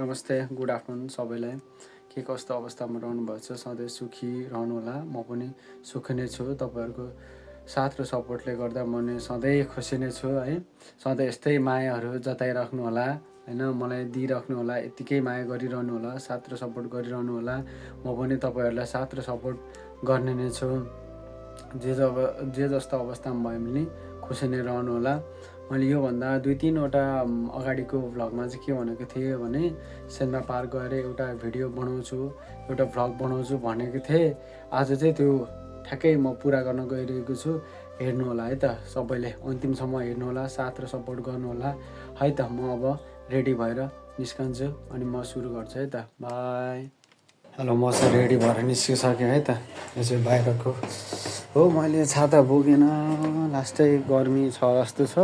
नमस्ते, good afternoon सबैलाई। के कस्तो अवस्थामा रहनुभएको छ, सधैँ सुखी रहनुहोला। म पनि सुखी नै छु। तपाईँहरूको साथ र सपोर्टले गर्दा म नि सधैँ खुसी नै छु है। सधैँ यस्तै मायाहरू जताइराख्नु होला होइन, मलाई दिइराख्नु होला, यत्तिकै माया गरिरहनु होला, साथ र सपोर्ट गरिरहनु होला। म पनि तपाईँहरूलाई साथ र सपोर्ट गर्ने नै छु। जे जस्तो अवस्थामा भए पनि खुसी नै रहनु होला। मैले योभन्दा 2-3वटा अगाडिको भ्लगमा चाहिँ के भनेको थिएँ भने सेन्मा पार्क गएर एउटा भिडियो बनाउँछु, एउटा भ्लग बनाउँछु भनेको थिएँ। आज चाहिँ त्यो ठ्याक्कै म पुरा गर्न गइरहेको छु। हेर्नु होला है त, सबैले अन्तिमसम्म हेर्नु होला, साथ र सपोर्ट गर्नु होला है त। म अब रेडी भएर निस्कन्छु अनि म सुरु गर्छु है त। बाई। हेलो, म चाहिँ रेडी भएर निस्किसकेँ है त। यो चाहिँ बाहिरको हो। मैले छाता बोकेन, लास्टै गर्मी छ जस्तो छ।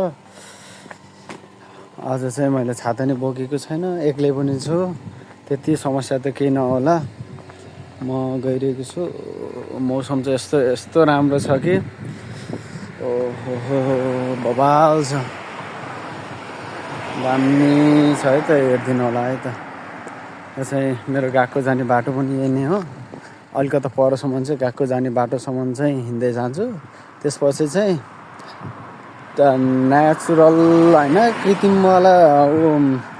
आज चाहिँ मैले छाता नै बोकेको छैन, एक्लै पनि छु। त्यति समस्या त केही नहोला। म गइरहेको छु। मौसम चाहिँ यस्तो राम्रो छ कि ओहो बबाल छ, दामी छ है त। हेरिदिनु होला है त। यो चाहिँ मेरो गएको जाने बाटो पनि यही नै हो। अलिकति परसम्म चाहिँ गएको जाने बाटोसम्म चाहिँ हिँड्दै जान्छु। त्यसपछि चाहिँ नेचुरल होइन, कृत्रिमवाला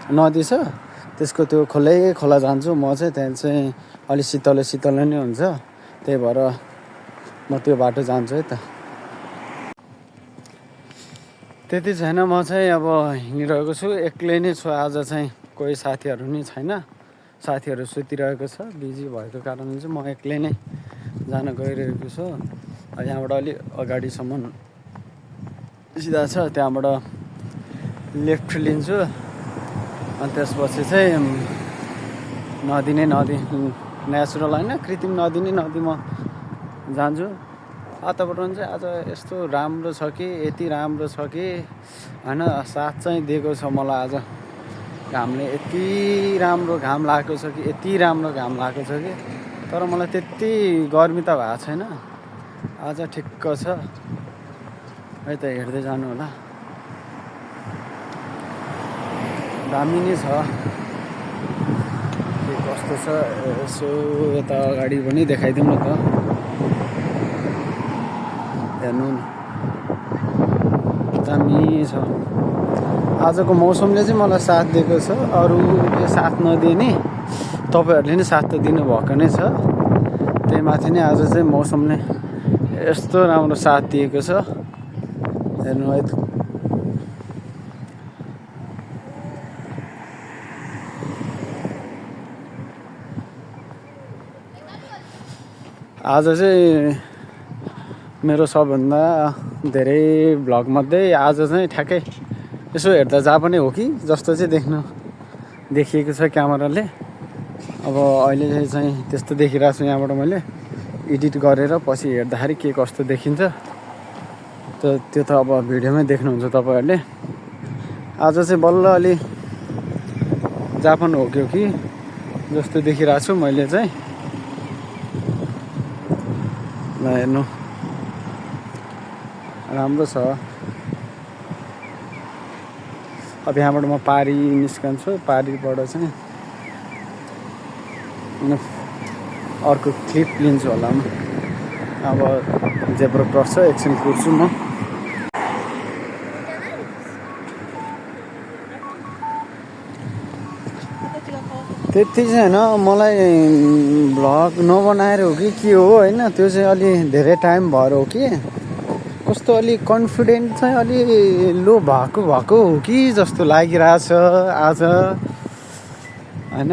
नदी छ, त्यसको त्यो खोला जान्छु म चाहिँ। त्यहाँ चाहिँ अलि शीतल नै हुन्छ, त्यही भएर म त्यो बाटो जान्छु है त। त्यति छैन, म चाहिँ अब हिँडिरहेको छु, एक्लै नै छु आज चाहिँ। कोही साथीहरू नै छैन, साथीहरू सुतिरहेको छ। बिजी भएको कारणले चाहिँ म एक्लै नै जान गइरहेको छु। यहाँबाट अलि अगाडिसम्म सिधा छ, त्यहाँबाट लेफ्ट लिन्छु अनि त्यसपछि चाहिँ नदी नेचुरल होइन, कृत्रिम नदीमा जान्छु। वातावरण चाहिँ आज यस्तो राम्रो छ कि यति राम्रो छ कि होइन, साथ चाहिँ दिएको छ मलाई आज। घामले यति राम्रो घाम लागेको छ कि तर मलाई त्यति गर्मी त भएको छैन। आज ठिक्क छ है त। हेर्दै जानु होला, दामी नै छ। के कस्तो छ यसो यता अगाडि पनि देखाइदिउँ न त। हेर्नु न, दामी छ। आजको मौसमले चाहिँ मलाई साथ दिएको छ, अरूले साथ नदिए नि तपाईँहरूले नि साथ त दिनुभएको नै छ। त्यही माथि नै आज चाहिँ मौसमले यस्तो राम्रो साथ दिएको छ। हेर्नु है त। आज चाहिँ मेरो सबभन्दा धेरै भ्लगमध्ये आज चाहिँ ठ्याक्कै यसो हेर्दा जहाँ पनि हो कि जस्तो चाहिँ देखिएको छ क्यामेराले। अब अहिले चाहिँ त्यस्तो देखिरहेको छु। यहाँबाट मैले एडिट गरेर पछि हेर्दाखेरि के कस्तो देखिन्छ त्यो त अब भिडियोमै देख्नुहुन्छ तपाईँहरूले। आज चाहिँ बल्ल अलि जहाँ पनि हो कि जस्तो देखिरहेको छु मैले चाहिँ। ल हेर्नु, राम्रो छ। अब यहाँबाट म पारी निस्कन्छु, पारीबाट चाहिँ अर्को क्लिप लिन्छु होला म। अब जेब्रा क्रस छ, एकछिन कुर्छु म। त्यति चाहिँ होइन, मलाई भ्लग नबनाएर हो कि के हो होइन, त्यो चाहिँ अलि धेरै टाइम भएर हो कि कस्तो अलि कन्फिडेन्ट चाहिँ अलि लो भएको हो कि जस्तो लागिरहेछ आज होइन।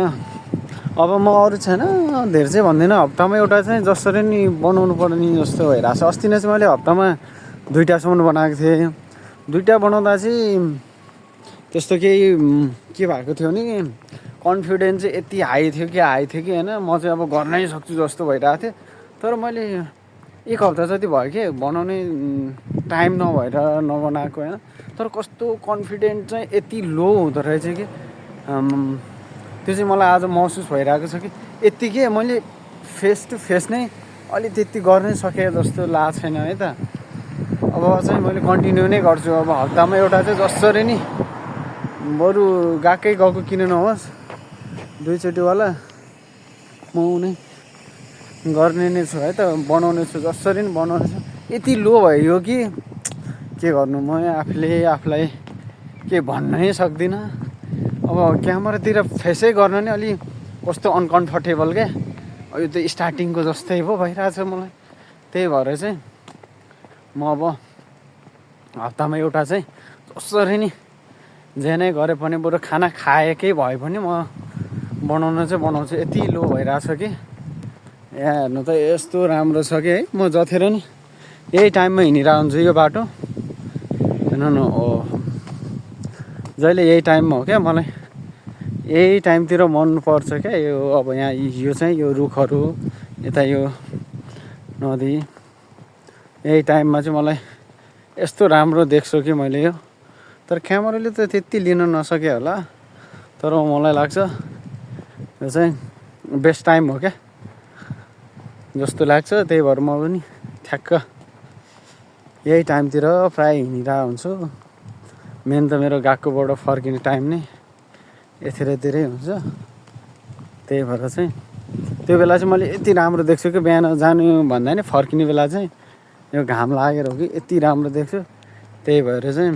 अब म अरू छैन, धेरै चाहिँ भन्दिनँ, हप्तामा एउटा चाहिँ जसरी नि बनाउनु पर्ने जस्तो भइरहेछ। अस्ति नै चाहिँ मैले हप्तामा 2टासम्म बनाएको थिएँ। 2टा बनाउँदा चाहिँ त्यस्तो केही के भएको थियो नि, कन्फिडेन्स चाहिँ यति हाई थियो कि होइन, म चाहिँ अब गर्नै सक्छु जस्तो भइरहेको थियो। तर मैले 1 हप्ता जति भयो कि बनाउने टाइम नभएर नबनाएको होइन। तर कस्तो कन्फिडेन्ट चाहिँ यति लो हुँदो रहेछ कि त्यो चाहिँ मलाई आज महसुस भइरहेको छ कि यत्तिकै मैले फेस टु फेस नै अलि त्यति गर्नै सकेँ जस्तो लागेको छैन है त। अब चाहिँ मैले कन्टिन्यू नै गर्छु। अब हप्तामा एउटा चाहिँ जसरी नि, बरु गएको किन नहोस्, दुईचोटिवाला म नै गर्ने नै छु है त, बनाउने छु, जसरी पनि बनाउने छु। यति लो भयो कि के गर्नु, म आफूलाई के भन्नै सक्दिनँ। अब क्यामेरातिर फेसै गर्न नि अलि कस्तो अनकम्फर्टेबल क्या, यो त स्टार्टिङको जस्तै पो भइरहेछ मलाई। त्यही भएर चाहिँ म अब हप्तामा एउटा चाहिँ जसरी नि जे नै गरे पनि, बरु खाना खाएकै भए पनि म बनाउँछु। यति लो भइरहेछ कि यहाँ हेर्नु त यस्तो राम्रो छ कि है, म जतिखेर नि यही टाइममा हिँडिरहेको हुन्छु यो बाटो। हेर्नु न, जहिले यही टाइममा हो क्या, मलाई यही टाइमतिर मनपर्छ क्या यो। अब यहाँ यो चाहिँ यो रुखहरू, यता यो नदी, यही टाइममा चाहिँ मलाई यस्तो राम्रो देख्छु कि मैले यो। तर क्यामेराले त त्यति लिन नसके होला, तर मलाई लाग्छ यो चाहिँ बेस्ट टाइम हो क्या जस्तो लाग्छ। त्यही भएर म पनि ठ्याक्क यही टाइमतिर प्रायः हिँडिरहेको हुन्छु। मेन त मेरो गएकोबाट फर्किने टाइम नै यतिरै हुन्छ। त्यही भएर चाहिँ त्यो बेला चाहिँ मैले यति राम्रो देख्छु कि बिहान जानु भन्दा नि फर्किने बेला चाहिँ यो घाम लागेर हो कि यति राम्रो देख्छु। त्यही भएर चाहिँ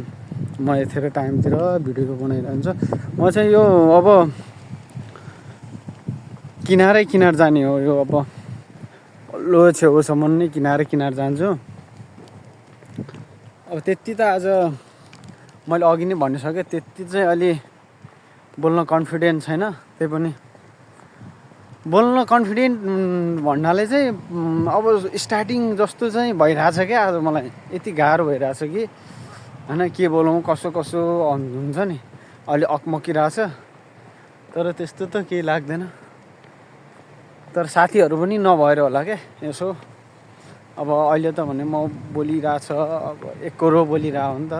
म यतिखेर टाइमतिर भिडियो बनाइरहन्छु। म चाहिँ यो अब किनार जाने हो, यो अब लो छेउसम्म नै किनार जान्छु। अब त्यति त आज मैले अघि नै भनिसकेँ, त्यति चाहिँ अलि बोल्न कन्फिडेन्ट छैन। त्यही पनि बोल्न कन्फिडेन्ट भन्नाले चाहिँ अब स्टार्टिङ जस्तो चाहिँ भइरहेछ क्या आज मलाई। यति गाह्रो भइरहेछ कि होइन, के बोलौँ कसो हुन्छ नि, अलि अकमकिरहेछ। तर त्यस्तो त केही लाग्दैन। तर साथीहरू पनि नभएर होला क्या यसो। अब अहिले त भने म बोलिरहेछ, अब एकरो बोलिरहेको हो नि त।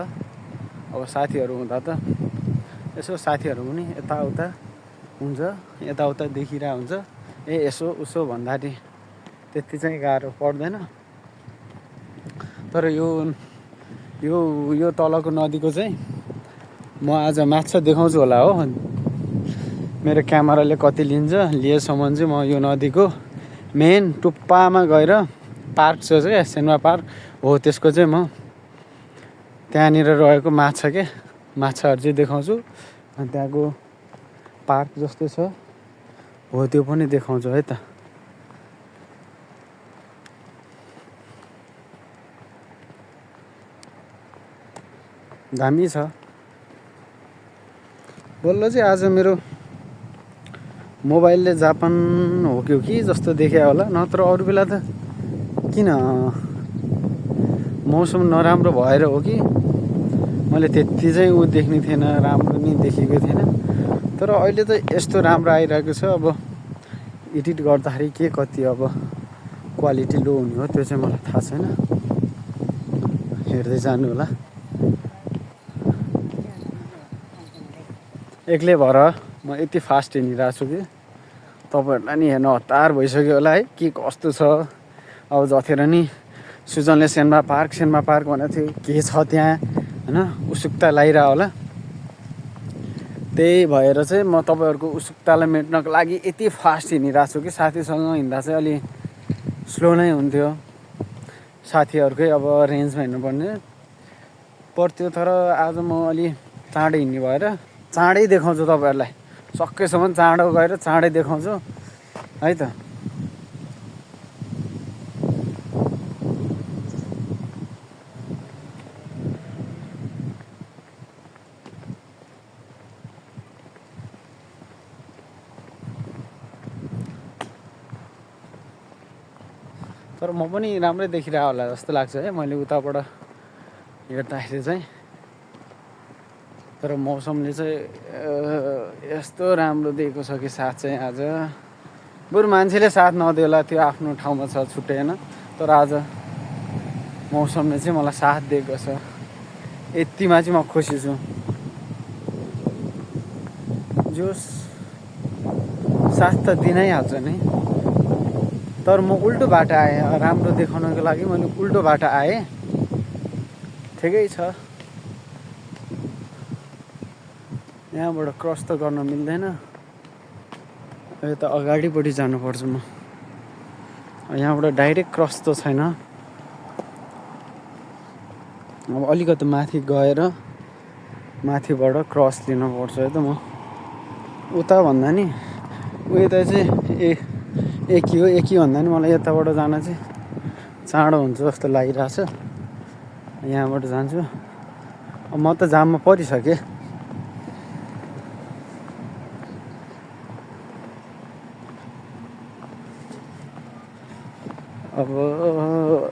अब साथीहरू हुँदा त यसो साथीहरू पनि यताउता हुन्छ, यताउता देखिरहेको हुन्छ, यसो उसो भन्दाखेरि त्यति चाहिँ गाह्रो पर्दैन। तर यो तलको नदीको चाहिँ म आज माछा देखाउँछु होला हो। मेरो क्यामेराले कति लिएसम्म चाहिँ म यो नदीको मेन टुप्पामा गएर पार्क छ क्या, सेन्मा पार्क हो, त्यसको चाहिँ म त्यहाँनिर रहेको माछाहरू चाहिँ देखाउँछु। अनि त्यहाँको पार्क जस्तो छ हो त्यो पनि देखाउँछु है त। दामी छ। बल्ल चाहिँ आज मेरो मोबाइलले जापान हो कि जस्तो देख्यो होला, नत्र अरू बेला त किन मौसम नराम्रो भएर हो कि मैले त्यति चाहिँ देख्ने थिएन, राम्रो नि देखेको थिएन। तर अहिले त यस्तो राम्रो आइरहेको छ। अब एडिट गर्दाखेरि के कति अब क्वालिटी लो हुने हो त्यो चाहिँ मलाई थाहा छैन, हेर्दै जानु होला। एक्लै भएर म यति फास्ट हिँडिरहेको छु कि तपाईँहरूलाई नि हेर्न हतार भइसक्यो होला है, के कस्तो छ। अब जतिखेर नि सुजनले सेन्मा पार्क भनेको थियो, के छ त्यहाँ होइन, उत्सुकता लागिरह होला। त्यही भएर चाहिँ म तपाईँहरूको उत्सुकतालाई मेट्नको लागि यति फास्ट हिँडिरहेको छु कि साथीसँग हिँड्दा चाहिँ अलि स्लो नै हुन्थ्यो। साथीहरूकै अब रेन्जमा हिँड्नुपर्ने पर्थ्यो। तर आज म अलि चाँडै हिँड्ने भएर चाँडै देखाउँछु तपाईँहरूलाई, सकेसम्म चाँडो गएर चाँडै देखाउँछु है त। तर म पनि राम्रै देखिरहेको होला जस्तो लाग्छ है मैले उताबाट हेर्दाखेरि चाहिँ। तर मौसमले चाहिँ यस्तो राम्रो दिएको छ कि साथ चाहिँ आज बरु मान्छेले साथ नदिएला, त्यो आफ्नो ठाउँमा छ छुट्टै होइन। तर आज मौसमले चाहिँ मलाई साथ दिएको छ, यतिमा चाहिँ म खुसी छु। जोस् साथ त दिनै हाल्छ नि। तर म उल्टो बाटो आएँ, राम्रो देखाउनको लागि मैले उल्टो बाटो आएँ। ठिकै छ, यहाँबाट क्रस त गर्न मिल्दैन। यता अगाडिपट्टि जानुपर्छ म। यहाँबाट डाइरेक्ट क्रस त छैन। अब अलिकति माथि गएर माथिबाट क्रस लिनुपर्छ है त म। उता भन्दा नि उता चाहिँ एकी हो। एकी भन्दा नि मलाई यताबाट जान चाहिँ चाँडो हुन्छ जस्तो लागिरहेछ। यहाँबाट जान्छु। म त जाममा परिसकेँ। अब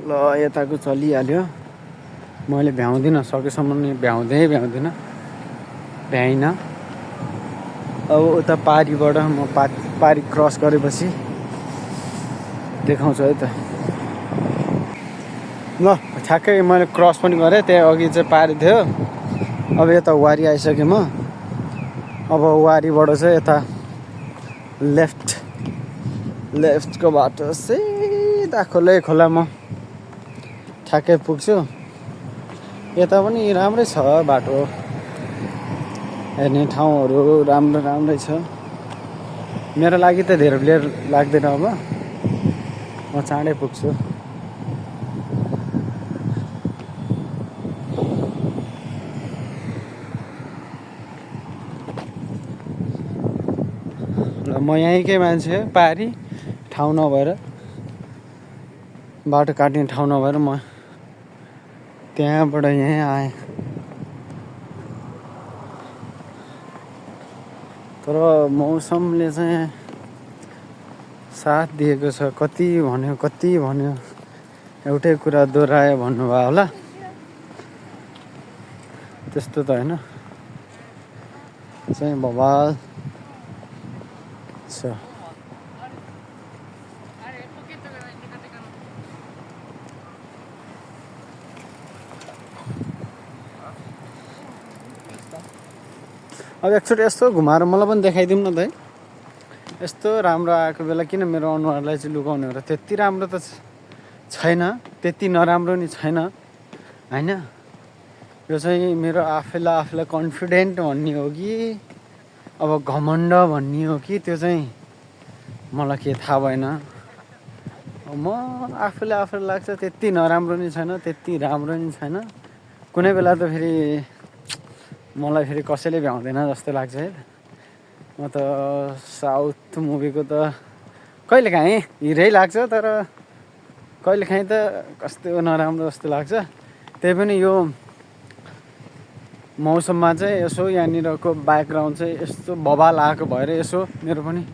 ल यताको चलिहाल्यो। मैले भ्याउँदिनँ, सकेसम्म नि भ्याउँदिनँ, भ्याइनँ। अब उता पारिबाट म पारि क्रस गरेपछि देखाउँछु है त। ल ठ्याक्कै मैले क्रस पनि गरेँ। त्यहाँ अघि चाहिँ पारि थियो। अब यता वारी आइसकेँ म। अब वारीबाट चाहिँ यता लेफ्टको बाटो सिधा खोला म ठ्याक्कै पुग्छु। यता पनि राम्रै छ बाटो, हेर्ने ठाउँहरू राम्रै छ। मेरो लागि त धेरै बेर लाग्दैन। अब म चाँडै पुग्छु। म यहीँकै मान्छे, पारी ठाउँ नभएर, बाटो काट्ने ठाउँ नभएर म त्यहाँबाट यहीँ आएँ। तर मौसमले चाहिँ साथ दिएको छ। कति भन्यो एउटै कुरा दोहोऱ्यायो भन्नुभयो होला। त्यस्तो त होइन, चाहिँ बवाल छ। अब एकचोटि यस्तो घुमाएर मलाई पनि देखाइदिउँ न त है। यस्तो राम्रो आएको बेला किन मेरो अनुहारलाई चाहिँ लुकाउने हो र? त्यति राम्रो त छैन, त्यति नराम्रो नि छैन होइन। यो चाहिँ मेरो आफूलाई कन्फिडेन्ट भन्ने हो कि अब घमण्ड भन्ने हो कि त्यो चाहिँ मलाई के थाहा भएन। म आफूलाई लाग्छ त्यति नराम्रो नि छैन, त्यति राम्रो नि छैन। कुनै बेला त फेरि मलाई फेरि कसैले भ्याउँदैन जस्तो लाग्छ है। म त साउथ मुभीको त कहिलेकाहीँ हिरै लाग्छ, तर कहिलेकाहीँ त कस्तो नराम्रो जस्तो लाग्छ। त्यही पनि यो मौसममा चाहिँ यसो यहाँनिरको ब्याकग्राउन्ड चाहिँ यस्तो बवाल आएको भएर यसो मेरो पनि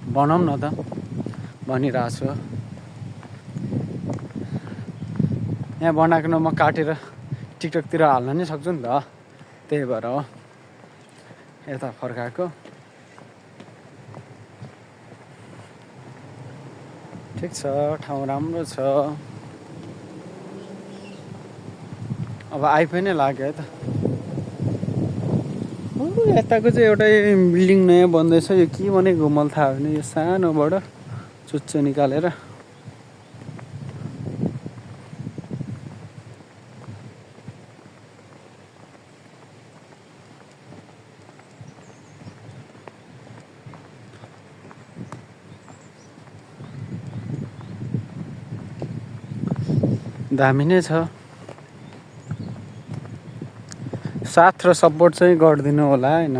बनाऊँ न त भनिरहेको छु। यहाँ बनाएको म काटेर टिकटकतिर हाल्न नि सक्छु नि त, त्यही भएर हो यता फर्काएको। ठिक छ, ठाउँ राम्रो छ। अब आइपुग्नै लाग्यो है त। यताको चाहिँ एउटा बिल्डिङ नयाँ बन्दैछ। यो के भनेको मलाई थाहा भएन। यो सानोबाट चुच्चो निकालेर दामी नै छ। साथ र सपोर्ट चाहिँ गरिदिनु होला होइन।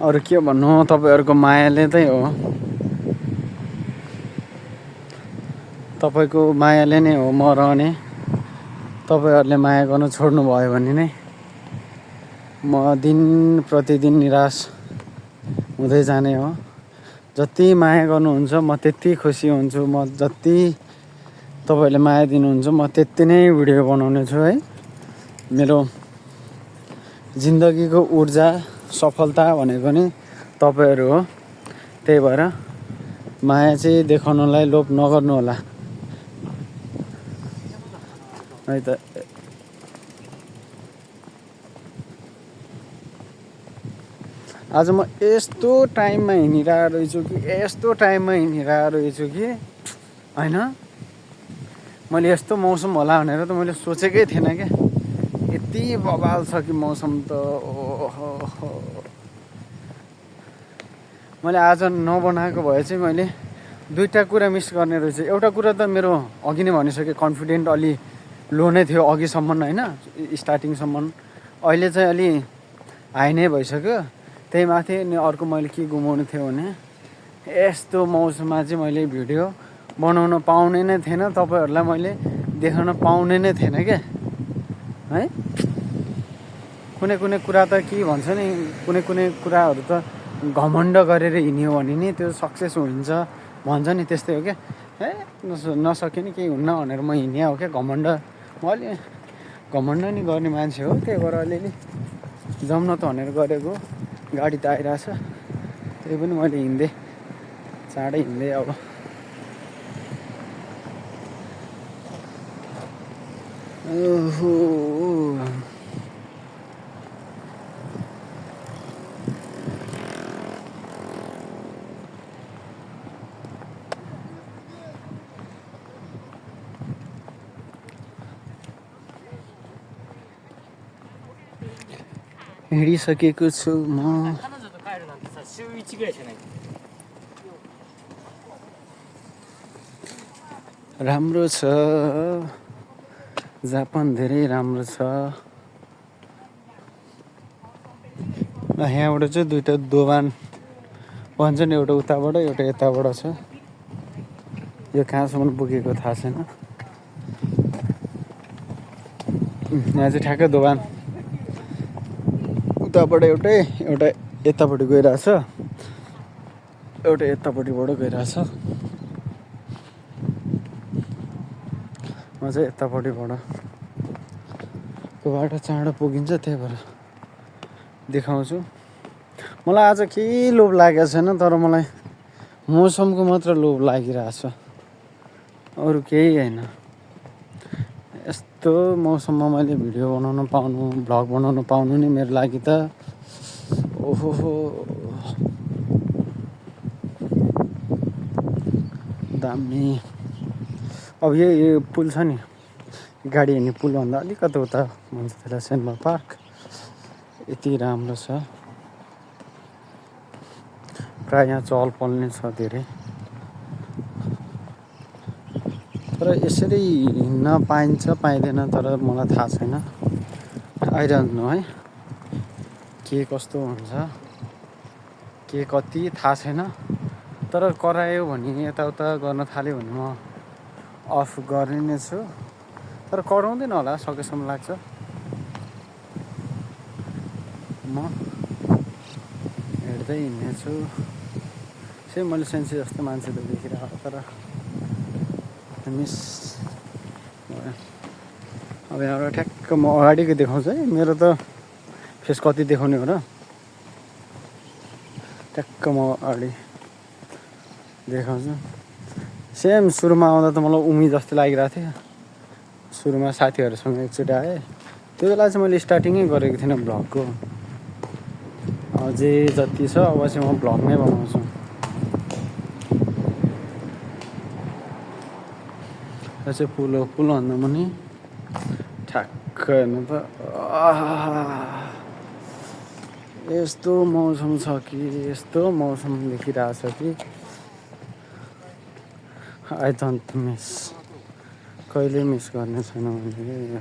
अरू के भन्नु, तपाईँहरूको मायाले चाहिँ हो। तपाईँको मायाले नै हो म रहने। तपाईँहरूले माया गर्नु छोड्नु भयो भने नै म दिन प्रतिदिन निराश हुँदै जाने हो। जति माया गर्नुहुन्छ म त्यति खुसी हुन्छु। म जति तपाईँहरूले माया दिनुहुन्छ म त्यति नै भिडियो बनाउने छु है। मेरो जिन्दगीको ऊर्जा सफलता भनेको नि तपाईँहरू हो। त्यही भएर माया चाहिँ देखाउनलाई लोभ नगर्नु होला है त। आज म यस्तो टाइममा हिँडिरहेको रहेछु कि होइन। मैले यस्तो मौसम होला भनेर त मैले सोचेकै थिएन क्या। यति बवाल छ कि मौसम त। ओहो, मैले आज नबनाएको भए चाहिँ मैले दुईवटा कुरा मिस गर्ने रहेछ। एउटा कुरा त मेरो अघि नै भनिसकेँ, कन्फिडेन्ट अलि लो नै थियो अघिसम्म होइन, स्टार्टिङसम्म। अहिले चाहिँ अलि हाई नै भइसक्यो। त्यही माथि अनि अर्को मैले के गुमाउनु थियो भने यस्तो मौसममा चाहिँ मैले भिडियो बनाउन पाउने नै थिएन, तपाईँहरूलाई मैले देखाउन पाउने नै थिएन क्या है। कुनै कुनै कुरा त के भन्छ नि, कुनै कुनै कुराहरू त घमण्ड गरेर हिँड्यो भने नि त्यो सक्सेस हुन्छ भन्छ नि, त्यस्तै हो क्या। नसके नि केही हुन्न भनेर म हिँड्या हो क्या। घमण्ड म अलि घमण्ड नि गर्ने मान्छे हो, त्यही भएर अलिअलि जम्न त भनेर गरेको। गाडी त आइरहेछ, त्यही पनि मैले हिँड्दै चाँडै हिँड्दै अब ओहो हिँडिसकेको छु म। राम्रो छ, जापान धेरै राम्रो छ। यहाँबाट चाहिँ दुईवटा दोभान भन्छ नि, एउटा उताबाट एउटा यताबाट छ। यो कहाँसम्म पुगेको थाहा छैन। यहाँ चाहिँ ठ्याक्कै दोभान उताबाट एउटा यतापट्टि गइरहेछ, एउटा यतापट्टिबाट गइरहेछ। म चाहिँ यतापट्टिबाट, त्यो बाटो चाँडो पुगिन्छ, त्यही भएर देखाउँछु। मलाई आज केही लोभ लागेको छैन, तर मलाई मौसमको मात्र लोभ लागिरहेछ, अरू केही होइन। यस्तो मौसममा मैले भिडियो बनाउन पाउनु, भ्लग बनाउन पाउनु नि मेरो लागि त ओहो दामी। अब यो पुल छ नि, गाडी हिँड्ने पुलभन्दा अलिकति उता भन्छ त्यसलाई सेन्ट्रल पार्क, यति राम्रो छ। प्रायः यहाँ चहल पहल नै छ धेरै, तर यसरी हिँड्न पाइन्छ पाइँदैन तर मलाई थाहा छैन। आई डोन्ट नो है, के कस्तो हुन्छ के कति थाहा छैन। तर करायो भने यताउता गर्न थाल्यो भने म अफ गर्ने नै छु, तर कराउँदैन होला सकेसम्म लाग्छ। म हेर्दै हिँड्नेछु। सेम मैले सेन्सी जस्तो मान्छे त देखिरहेको, तर मिस। अब यहाँबाट ठ्याक्क म अगाडिको देखाउँछु है, मेरो त फेस कति देखाउने हो र। ठ्याक्क म अगाडि देखाउँछु। सेम सुरुमा आउँदा त मलाई उमी जस्तो लागिरहेको थियो। सुरुमा साथीहरूसँग एकचोटि आएँ, त्यो बेला चाहिँ मैले स्टार्टिङै गरेको थिइनँ भ्लगको। अझै जति छ अब चाहिँ म भ्लग नै बनाउँछु। यो चाहिँ पुल हो, पुलभन्दा मुनि ठ्याक्क हेर्नु त यस्तो मौसम छ कि, यस्तो मौसम देखिरहेछ कि आई डोन्ट मिस, कहिले मिस गर्ने छैन मैले।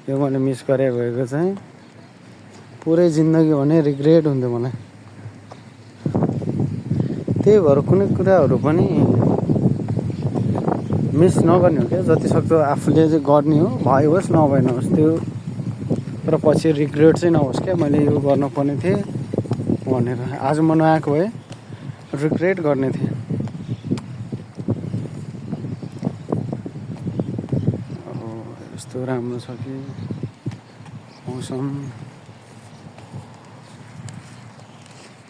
यो मैले मिस गरे भएको चाहिँ पुरै जिन्दगी भने रिग्रेट हुन्थ्यो मलाई। त्यही भएर कुनै कुराहरू पनि मिस नगर्ने हो क्या, जति सक्दो आफूले चाहिँ गर्ने हो, भयो होस् नभए नहोस् त्यो, तर पछि रिग्रेट चाहिँ नहोस् क्या, मैले यो गर्नुपर्ने थिएँ भनेर। आज म नआएको भए रिग्रेट गर्ने थिएँ। यस्तो राम्रो छ कि मौसम।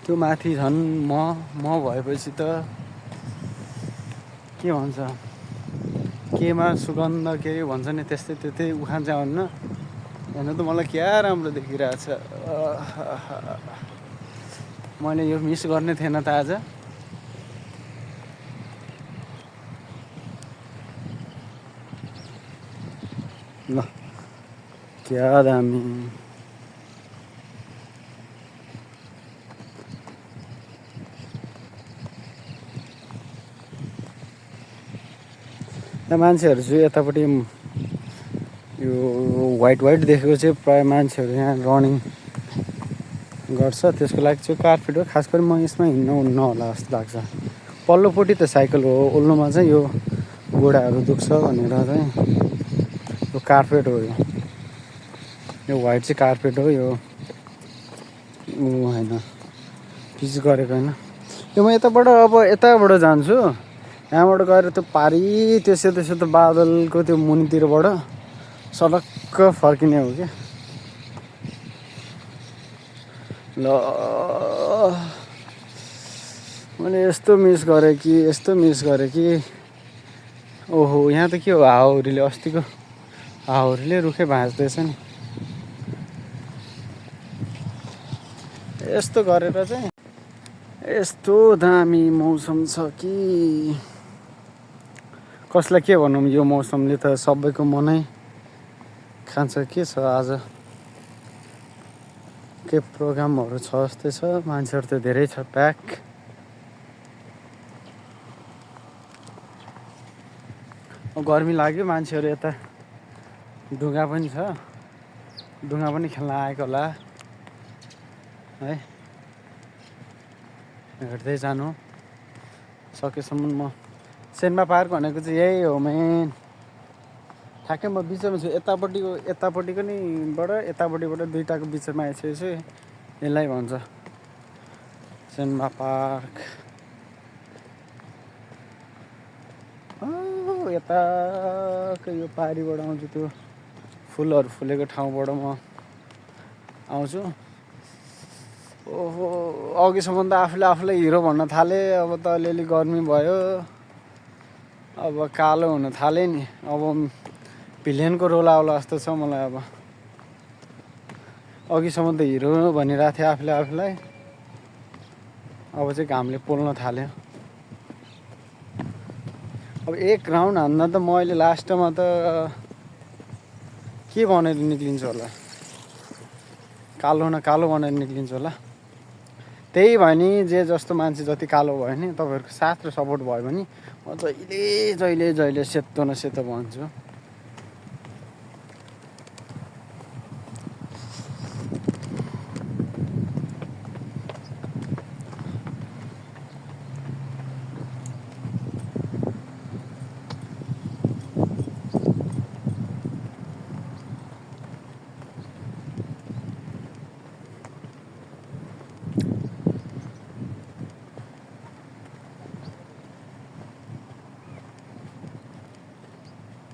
त्यो माथि झन् म भएपछि त के भन्छ, केमा सुगन्ध के अरे भन्छ नि, त्यस्तै त्यतै उखान चाहिँ आउन्न। हेर्नु त मलाई क्या राम्रो देखिरहेछ। मैले यो मिस गर्ने थिएन त आज। ल क्या दामी। मान्छेहरू चाहिँ यतापट्टि यो व्हाइट व्हाइट देखेको चाहिँ प्रायः मान्छेहरू यहाँ रनिङ गर्छ, त्यसको लागि चाहिँ कार्पेट हो। खास गरी म यसमा हिँड्नुहुन्न होला जस्तो लाग्छ। पल्लोपट्टि त साइकल हो, ओल्लोमा चाहिँ यो गोडाहरू दुख्छ भनेर चाहिँ यो कार्पेट हो। यो व्हाइट चाहिँ कार्पेट हो, यो होइन पिच गरेको होइन। यो म यताबाट अब यताबाट जान्छु, यहाँबाट गएर त्यो पारी त्यो सेतो सेतो बादलको त्यो मुनितिरबाट सडक्क फर्किने हो क्या। ल मैले यस्तो मिस गरेँ कि ओहो यहाँ त के हो, हावाहुरीले अस्तिको हावाहुरीले रुखै भाँच्दैछ नि। यस्तो गरेर चाहिँ यस्तो दामी मौसम छ कि कसलाई के भनौँ, यो मौसमले त सबैको मनै खान्छ। के छ आज के प्रोग्रामहरू छ जस्तै छ, मान्छेहरू त धेरै छ प्याक। गर्मी लाग्यो, मान्छेहरू यता ढुङ्गा पनि छ, ढुङ्गा पनि खेल्न आएको होला है। हेर्दै जानु सकेसम्म। म सेन्मा पार्क भनेको चाहिँ यही हो मेन, ठ्याक्कै म बिचमा छु। यतापट्टिको नि यतापट्टिबाट दुइटाको बिचमा आइसकेको छु। यसलाई भन्छ सेन्मा पार्क। यताको यो पारीबाट आउँछु, त्यो फुलहरू फुलेको ठाउँबाट म आउँछु। ओहो अघिसम्म त आफूलाई हिरो भन्न थालेँ, अब त अलिअलि गर्मी भयो, अब कालो हुन थालेँ नि। अब भिलेनको रोल आउला जस्तो छ मलाई। अब अघिसम्म त हिरो भनिरहेको थिएँ आफूलाई, अब चाहिँ घामले पोल्न थाल्यो। अब एक राउन्ड हान्दा त म अहिले लास्टमा त के बनाएर निक्लिन्छु होला, कालो न कालो बनाएर निक्लिन्छु होला। त्यही भयो नि, जे जस्तो मान्छे जति कालो भयो नि, तपाईँहरूको साथ र सपोर्ट भयो भने म जहिले सेतो न सेतो भन्छु।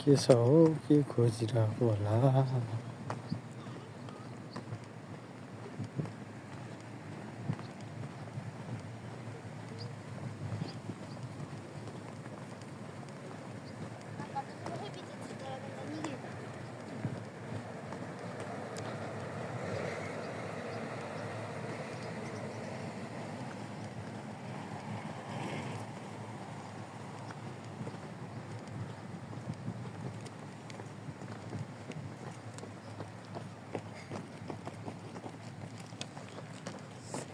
के छ हो, के खोजिरहेको होला।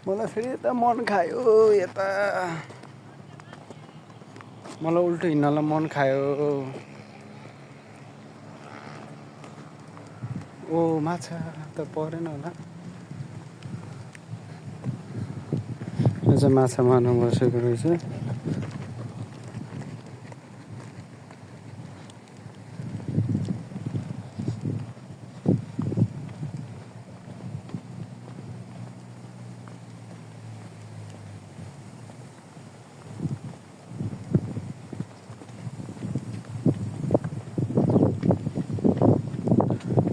मलाई फेरि यता मन खायो, यता मलाई उल्टो हिँड्नलाई मन खायो। ओ माछा त परेन होला, यो चाहिँ माछा मार्न बसेको रहेछ।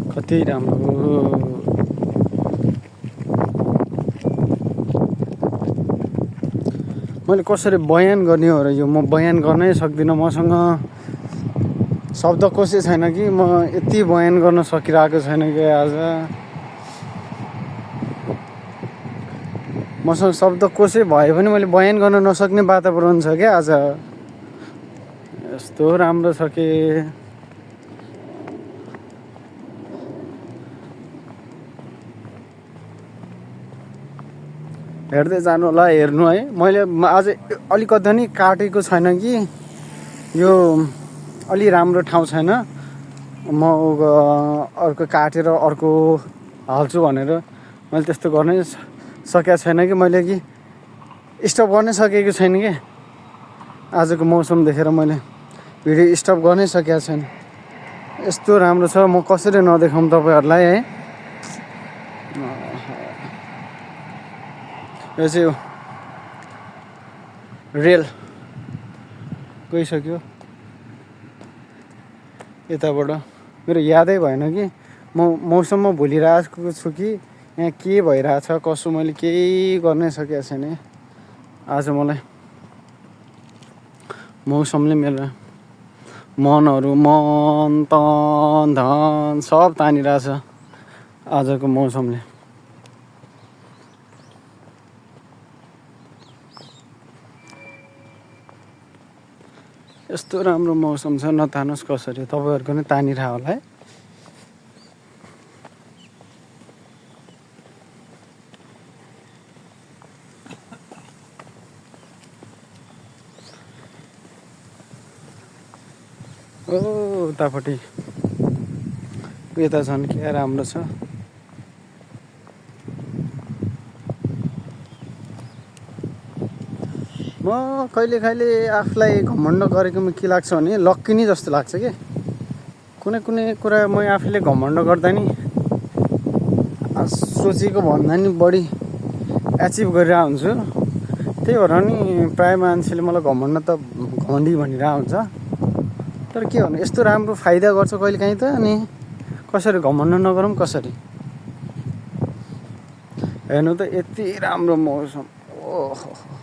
कति राम्रो। मैले कसरी बयान गर्ने हो र यो, म बयान गर्नै सक्दिनँ। मसँग शब्दकोशै छैन कि, म यति बयान गर्न सकिरहेको छैन कि आज। मसँग शब्दकोशै भयो भने मैले बयान गर्न नसक्ने वातावरण छ क्या आज। यस्तो राम्रो छ कि हेर्दै जानु होला, हेर्नु है। मैले आज अलिकति नि काटेको छैन कि यो अलि राम्रो ठाउँ छैन, म अर्को काटेर अर्को हाल्छु भनेर मैले त्यस्तो गर्नै सकेको छैन कि मैले कि स्टप गर्नै सकेको छैन कि आजको मौसम देखेर मैले भिडियो स्टप गर्नै सकेको छैन। यस्तो राम्रो छ, म कसरी नदेखाउँ तपाईँहरूलाई है। यो चाहिँ रेल गइसक्यो यताबाट। मेरो यादै भएन कि म मौसममा भुलिरहेको छु कि यहाँ के भइरहेछ कसो, मैले केही गर्नै सकेको छैन। आज मलाई मौसमले मेरो मनहरू मन तन धन सब तानिरहेछ आजको मौसमले। यस्तो राम्रो मौसम छ, नतानोस् कसरी, तपाईँहरूको नि तानिरह होला है। ओ उतापट्टि यता झन् क्या राम्रो छ। म कहिले कहिले आफूलाई घमण्ड गरेकोमा के लाग्छ भने लक्की नै जस्तो लाग्छ कि कुनै कुनै कुरा म आफूले घमण्ड गर्दा नि सोचेको भन्दा नि बढी एचिभ गरिरहेको हुन्छु। त्यही भएर नि प्राय मान्छेले मलाई घमण्डी भनिरहेको हुन्छ। तर के भन्नु, यस्तो राम्रो फाइदा गर्छ कहिलेकाहीँ त, अनि कसरी घमण्ड नगरौँ कसरी। हेर्नु त यति राम्रो मौसम, ओहो।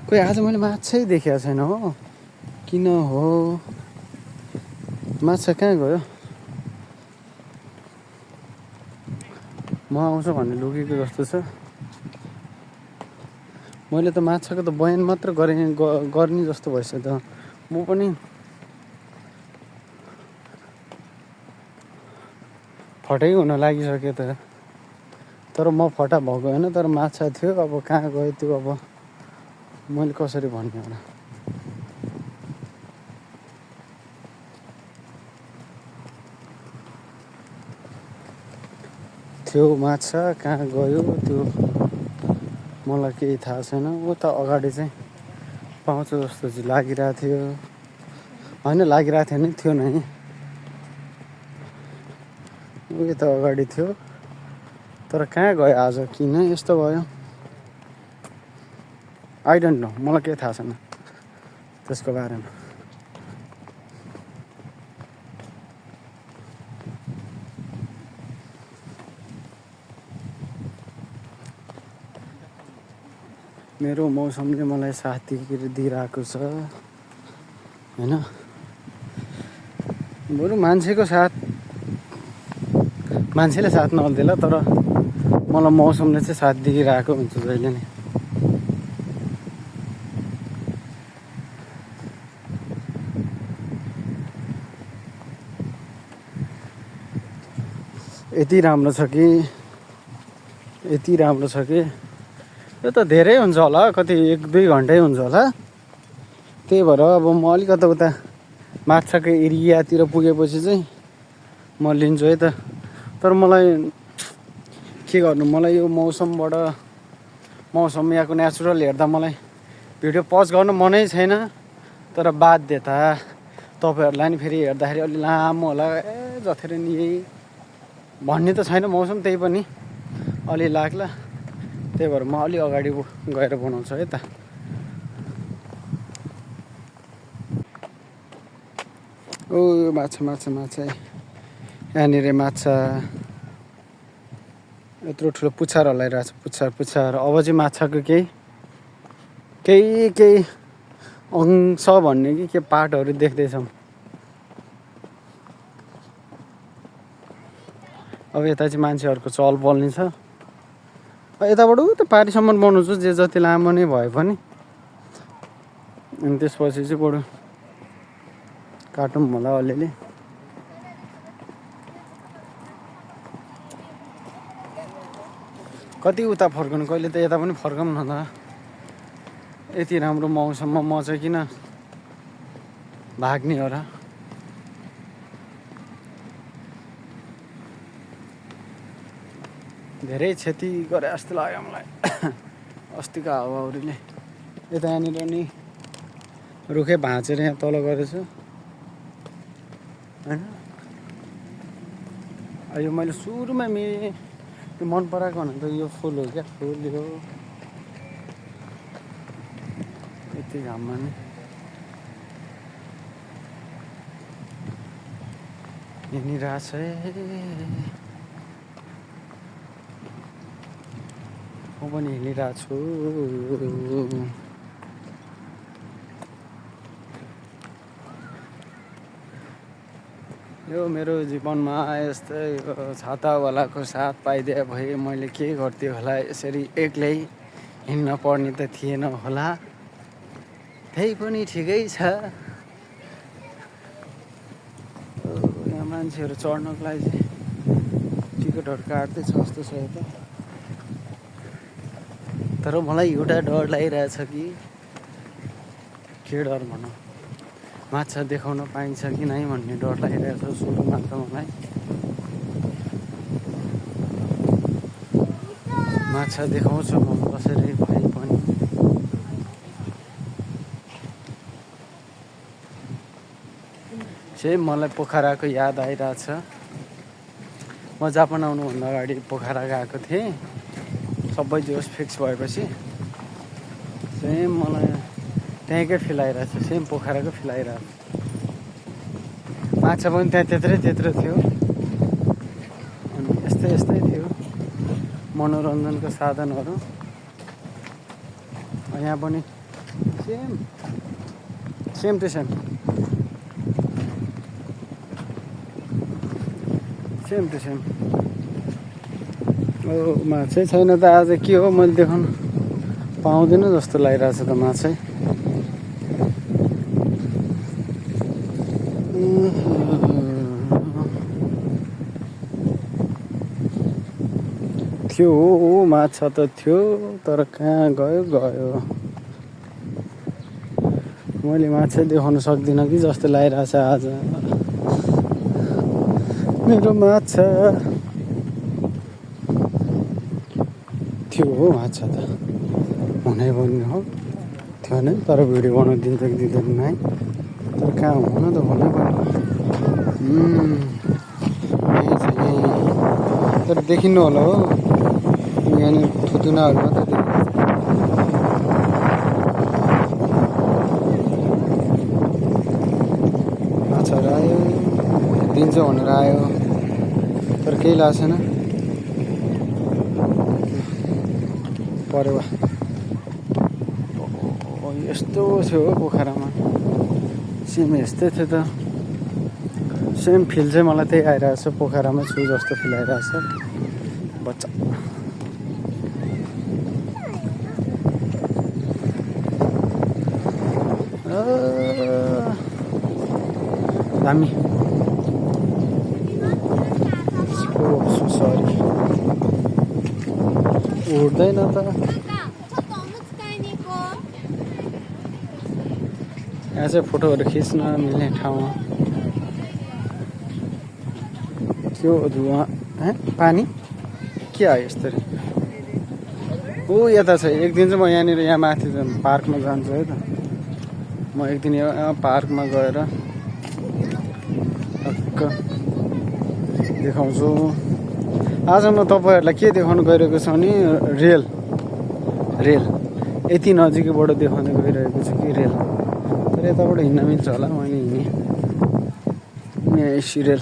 खोइ आज मैले माछै देखेको छैन हो, किन हो माछा कहाँ गयो। म आउँछु भन्ने लुकेको जस्तो छ। मैले त माछाको त बयान मात्र गर्ने जस्तो भइसक्यो त। म पनि फटै हुन लागिसक्यो त, तर म फटा भएको होइन, तर माछा थियो। अब कहाँ गयो त्यो, अब मैले कसरी भन्ने होला। थियो माछा कहाँ गयो त्यो मलाई केही थाहा छैन। उता अगाडि चाहिँ पाउँछु जस्तो चाहिँ लागिरहेको थियो, होइन लागिरहेको थियो नि, थियो नै। उयो त अगाडि थियो, तर कहाँ गयो आज, किन यस्तो भयो आई डोन्ट नो, मलाई केही थाहा छैन त्यसको बारेमा। मेरो मौसमले मलाई साथ दिइरहेको छ होइन। बरु मान्छेले साथ नदिएला, तर मलाई मौसमले चाहिँ साथ दिइरहेको हुन्छ जहिले नै। यति राम्रो छ कि यो त धेरै हुन्छ होला, कति 1-2 घन्टै हुन्छ होला। त्यही भएर अब म अलिकता उता माछाको एरियातिर पुगेपछि चाहिँ म लिन्छु है त। तर मलाई के गर्नु, मलाई यो मौसम यहाँको नेचुरल हेर्दा मलाई भिडियो पज गर्न मनै छैन। तर बाध्यता तपाईँहरूलाई नि फेरि हेर्दाखेरि अलि लामो होला, जथेर नि यही भन्ने त छैन मौसम, त्यही पनि अलि लाग्ला। त्यही भएर म अलि अगाडि गएर बनाउँछु है त। ओ माछा यहाँनिर माछा यत्रो ठुलो पुच्छर हल्लाइरहेछ, पुच्छर। अब चाहिँ माछाको केही अंश भन्ने कि के पार्टहरू देख्दैछौँ। अब यता चाहिँ मान्छेहरूको चहल पहल नै छ। यताबाट त पारिसम्म बनाउँछु, जे जति लामो नै भए पनि। अनि त्यसपछि चाहिँ बरु काटौँ होला अलिअलि। कति उता फर्कनु, कहिले त यता पनि फर्कौँ न त। यति राम्रो मौसममा म चाहिँ किन भाग्ने हो र। धेरै क्षति गरे जस्तो लाग्यो मलाई अस्तिको हावाहुरीले। यता यहाँनिर नि रुखै भाँचेर यहाँ तल गरेछु होइन। यो मैले सुरुमा मन पराएको भने त यो फुल हो क्या, फुल यो यति घाममा नि हिँडिरहेछ। म पनि हिँडिरहेको छु। यो मेरो जीवनमा यस्तै छातावालाको साथ पाइदिए भए मैले के गर्थेँ होला। यसरी एक्लै हिँड्न पर्ने त थिएन होला। त्यही पनि ठिकै छ। यहाँ मान्छेहरू चढ्नको लागि टिकटहरू काट्दैछ जस्तो छ यता। तर मलाई एउटा डर लागिरहेछ कि के डर भनौँ, माछा देखाउन पाइन्छ कि नै भन्ने डर लागिरहेछ सुरुमा त मलाई। माछा देखाउँछु म कसरी भए पनि। सेम मलाई पोखराको याद आइरहेछ। म जापान आउनुभन्दा अगाडि पोखरा गएको थिएँ। सबै जोस फिक्स भएपछि सेम मलाई त्यहीँकै फिल आइरहेछ। सेम पोखराको फिल आइरहेछ। माछा पनि त्यहाँ त्यत्रो थियो अनि यस्तै थियो मनोरञ्जनको साधनहरू। यहाँ पनि सेम टु सेम माछै छैन त आज के हो, मैले देखाउनु पाउँदिनँ जस्तो लागिरहेछ त माछै। थियो माछा त थियो तर कहाँ गयो। मैले माछा देखाउन सक्दिनँ कि जस्तो लागिरहेछ आज मेरो माछा। थियो हो माछा त हुनै पर्ने हो, थियो नै। तर भिडियो बनाउनु दिन्छ कि दिँदैन है, तर कहाँ हुन त हुनै पर्ने। यही छ यही, तर देखिनु होला हो यहाँनिर थुतुनाहरू मात्रै देखिन्छ। माछाहरू आयो, दिन्छ भनेर आयो तर केही लागेको छैन। परेवा यस्तो थियो हो पोखरामा, सेम यस्तै थियो त। सेम फिल चाहिँ मलाई त्यही आइरहेछ, पोखरामा छु जस्तो फिल आइरहेछ। बच्चा दामी। सरी उड्दैन त। यहाँ चाहिँ फोटोहरू खिच्न मिल्ने ठाउँमा त्यो धुवा पानी के आयो यस्तरी। ऊ यता छ। एक दिन चाहिँ म यहाँनिर यहाँ माथि पार्कमा जान्छु है त। म एक दिन यहाँ पार्कमा गएर टक्क देखाउँछु। आज म तपाईँहरूलाई के देखाउनु गइरहेको छु भने रेल यति नजिकैबाट देखाउनु गइरहेको छु कि रेल। तर यताबाट हिँड्न मिल्छ होला, मैले हिँडेँ यहाँ एसी रेल।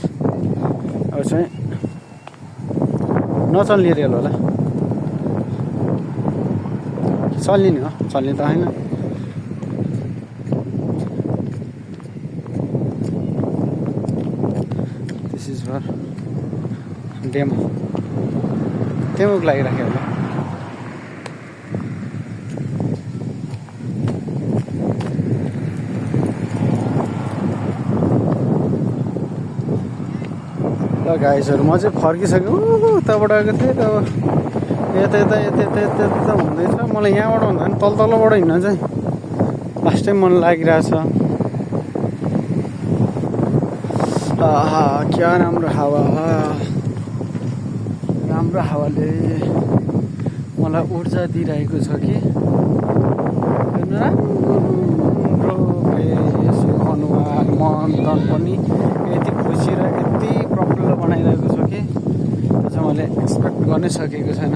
अब चाहिँ नचल्ने रेल होला, चल्ने नि हो, चल्ने त होइन। दिस इज फर डेमोको लागि राख्यो होला। ल गाइजहरू म चाहिँ फर्किसकेँ। उताबाट आएको थिएँ अब यता हुँदैछ। मलाई यहाँबाट भन्दा पनि तलबाट हिँड्न चाहिँ लास्ट टाइम मन लागिरहेछ। आहा क्या राम्रो हावा, राम्रो हावाले मलाई ऊर्जा दिइरहेको छ कि राम्रो फेस अनुहार मन तन पनि यति खुसी र यति प्रफुल्ल बनाइरहेको छ कि त्यो चाहिँ मैले एक्सपेक्ट गर्नै सकेको छैन।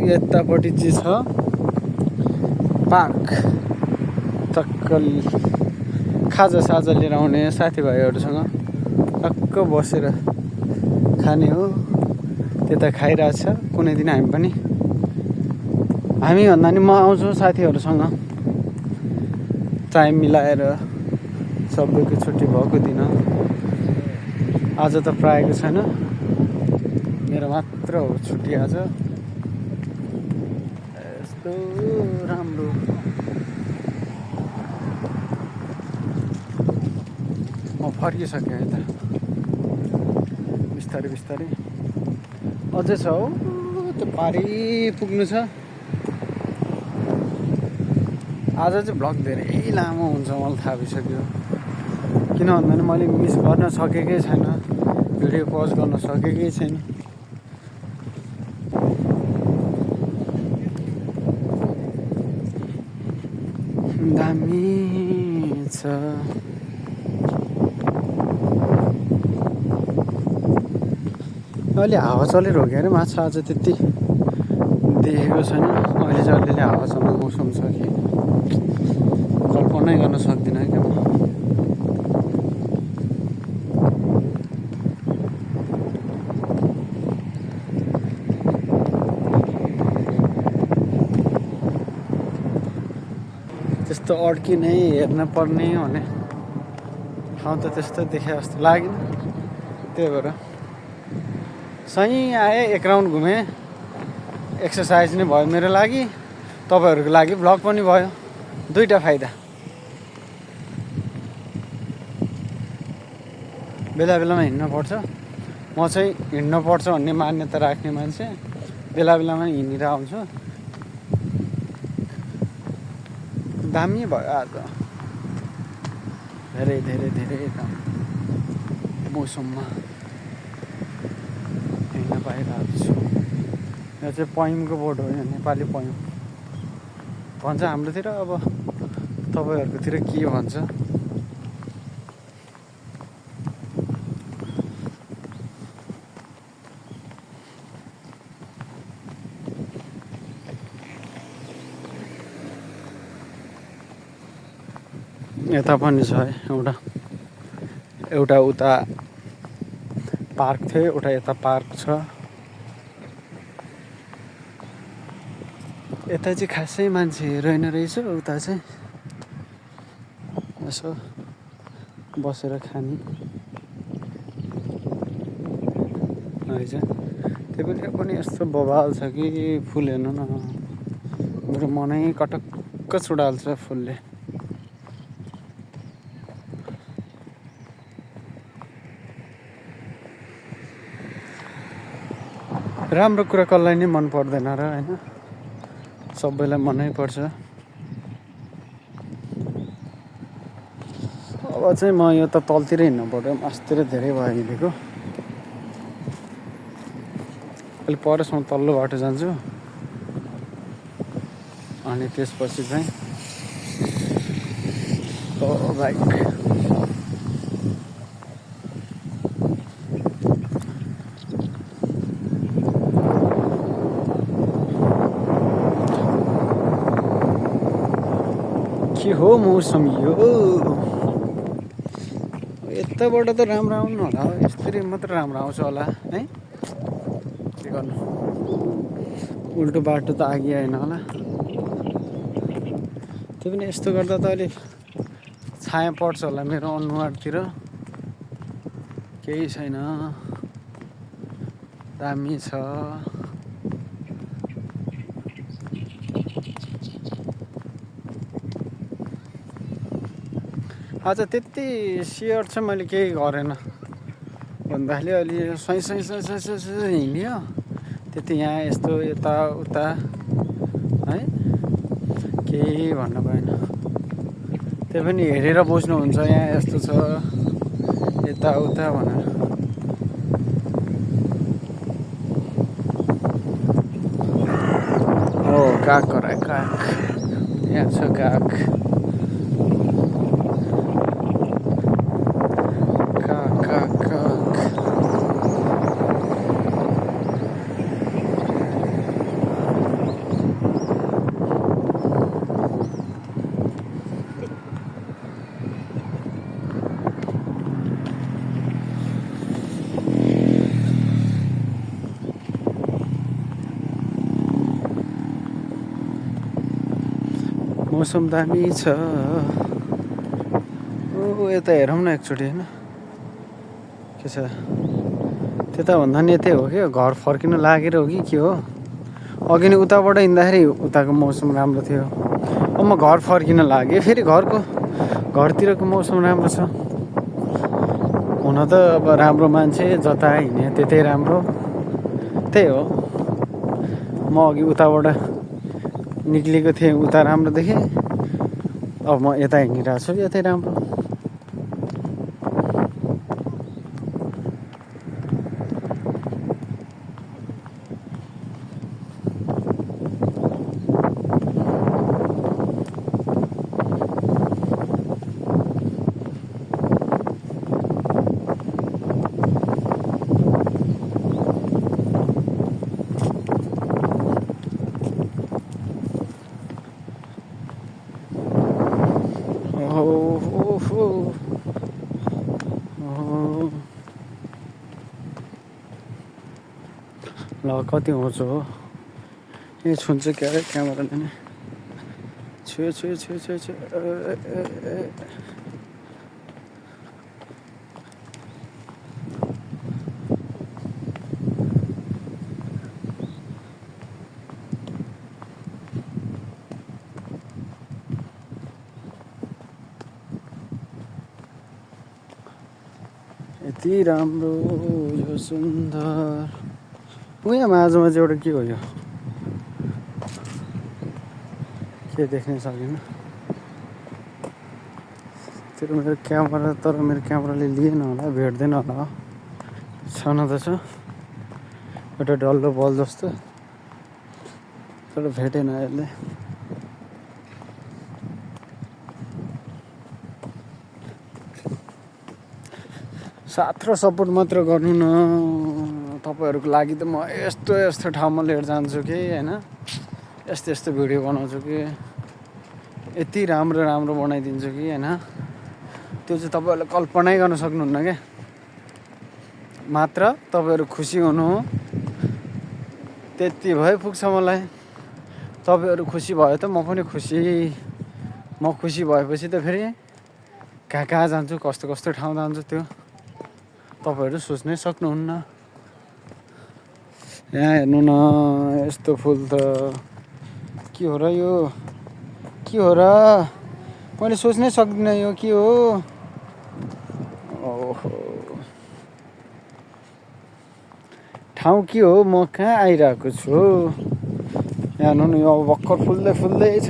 यतापट्टि चाहिँ छ पार्क, टक्क खाजा साजा लिएर आउने साथीभाइहरूसँग टक्क बसेर खाने हो। त्यता खाइरहेछ कुनै दिन हामी पनि, हामी भन्दा नि म आउँछु साथीहरूसँग टाइम मिलाएर, सबैको छुट्टी भएको दिन। आज त प्रायःको छैन, मेरो मात्र हो छुट्टी आज। यस्तो राम्रो म फर्किसकेँ यता बिस्तारै बिस्तारै। अझै छ हौ त्यो पारि पुग्नु छ। आज चाहिँ भ्लग धेरै लामो हुन्छ मलाई थाहा भइसक्यो, किन भन्दा मैले मिस गर्न सकेकै छैन, भिडियो पज गर्न सकेकै छैन। दामी छ अहिले हावा चलेर हो कि अरे माछा आज त्यति देखेको छैन। अहिले चाहिँ अलिअलि हावा चल्ने मौसम छ कि कल्पनै गर्न सक्दिनँ क्या म। त्यस्तो अड्किने हेर्न पर्ने भने ठाउँ त त्यस्तो देखे जस्तो लागेन, त्यही भएर सही आएँ, एक राउन्ड घुमेँ, एक्सर्साइज नै भयो मेरो लागि, तपाईँहरूको लागि भ्लग पनि भयो, दुईटा फाइदा। बेला बेलामा हिँड्न पर्छ, म चाहिँ हिँड्न पर्छ भन्ने मान्यता राख्ने मान्छे, बेला बेलामा हिँडेर आउँछु। दामी भयो आज, धेरै धेरै धेरै दामी मौसममा हिँड्न पाइरहेको छु। यो चाहिँ पयमको बोर्ड हो, यो नेपाली पयम भन्छ हाम्रोतिर, अब तपाईँहरूकोतिर के भन्छ। यता पनि छ एउटा उता पार्क थियो, एउटा यता पार्क छ। यता चाहिँ खासै मान्छे रहेन रहेछ, उता चाहिँ यसो बसेर खाने रहेछ। त्यो पनि यस्तो बवाल छ कि फुल हेर्नु न, मेरो मनै कटक्क छुडाल्छ फुलले। राम्रो कुरा कसलाई नै मन पर्दैन र होइन, सबैलाई मनै पर्छ। अब चाहिँ म यो त तलतिर हिँड्नु पर्यो, मासतिर धेरै भयो हिँडेको। अहिले परसम्म तल्लो बाटो जान्छु, अनि त्यसपछि चाहिँ बाइक के हो मौसम यो। यताबाट त राम्रो आउनु होला, यस्तरी मात्र राम्रो आउँछ होला है, के गर्नु, उल्टो बाटो त अघि आएन होला। त्यो पनि यस्तो गर्दा त अलिक छाया पर्छ होला मेरो अनुहारतिर, केही छैन, दामी छ। आज त्यति सेयर चाहिँ मैले केही गरेन भन्दाखेरि अलि सही हिँड्यो, त्यति यहाँ यस्तो यताउता है केही भन्नु भएन। त्यो पनि हेरेर बस्नुहुन्छ यहाँ यस्तो छ यताउता भनेर। हो काग कराए काग, यहाँ छ काग काग काग काग। मौसम दामी छ। ओ यता हेरौँ न एकचोटि होइन के छ। त्यता भन्दा नि यतै हो कि घर फर्किन लागेर हो कि के हो। अघि नै उताबाट हिँड्दाखेरि उताको मौसम राम्रो थियो। अब म घर फर्किन लागेँ फेरि घरतिरको मौसम राम्रो छ। हुन त अब राम्रो मान्छे जता हिँडे त्यतै राम्रो, त्यही हो। म अघि उताबाट निक्लेको थिएँ, उता राम्रो देखेँ। अब म यता हिँडिरहेको छु, यतै राम्रो। ल कति होच हो ए छुन्छ क्या अरे क्यामेराले नै छुयो छुयो छुयो छुयो छुयो। यति राम्रो यो सुन्दर। उहाँ माझमा चाहिँ एउटा के हो यो के देख्न सकिनँ। तर मेरो क्यामेराले लिएन होला, भेट्दैन होला। छन त छ एउटा डल्लो बल जस्तो, तर भेटेन यसले। साथ र सपोर्ट मात्र गर्नु न तपाईँहरूको लागि त म यस्तो यस्तो ठाउँमा लिएर जान्छु कि होइन, यस्तो यस्तो भिडियो बनाउँछु कि यति राम्रो राम्रो बनाइदिन्छु कि होइन, त्यो चाहिँ तपाईँहरूले कल्पनै गर्न सक्नुहुन्न क्या। मात्र तपाईँहरू खुसी हुनु हो, त्यति भए पुग्छ मलाई। तपाईँहरू खुसी भयो त म पनि खुसी। म खुसी भएपछि त फेरि कहाँ कहाँ जान्छु, कस्तो कस्तो ठाउँ जान्छु त्यो तपाईँहरू सोच्नै सक्नुहुन्न। यहाँ हेर्नु न यस्तो फुल त के हो र यो, के हो र, मैले सोच्नै सक्दिनँ यो के हो। ओहो ठाउँ के हो, म कहाँ आइरहेको छु। यहाँ हेर्नु न यो अब भर्खर फुल्दै छ,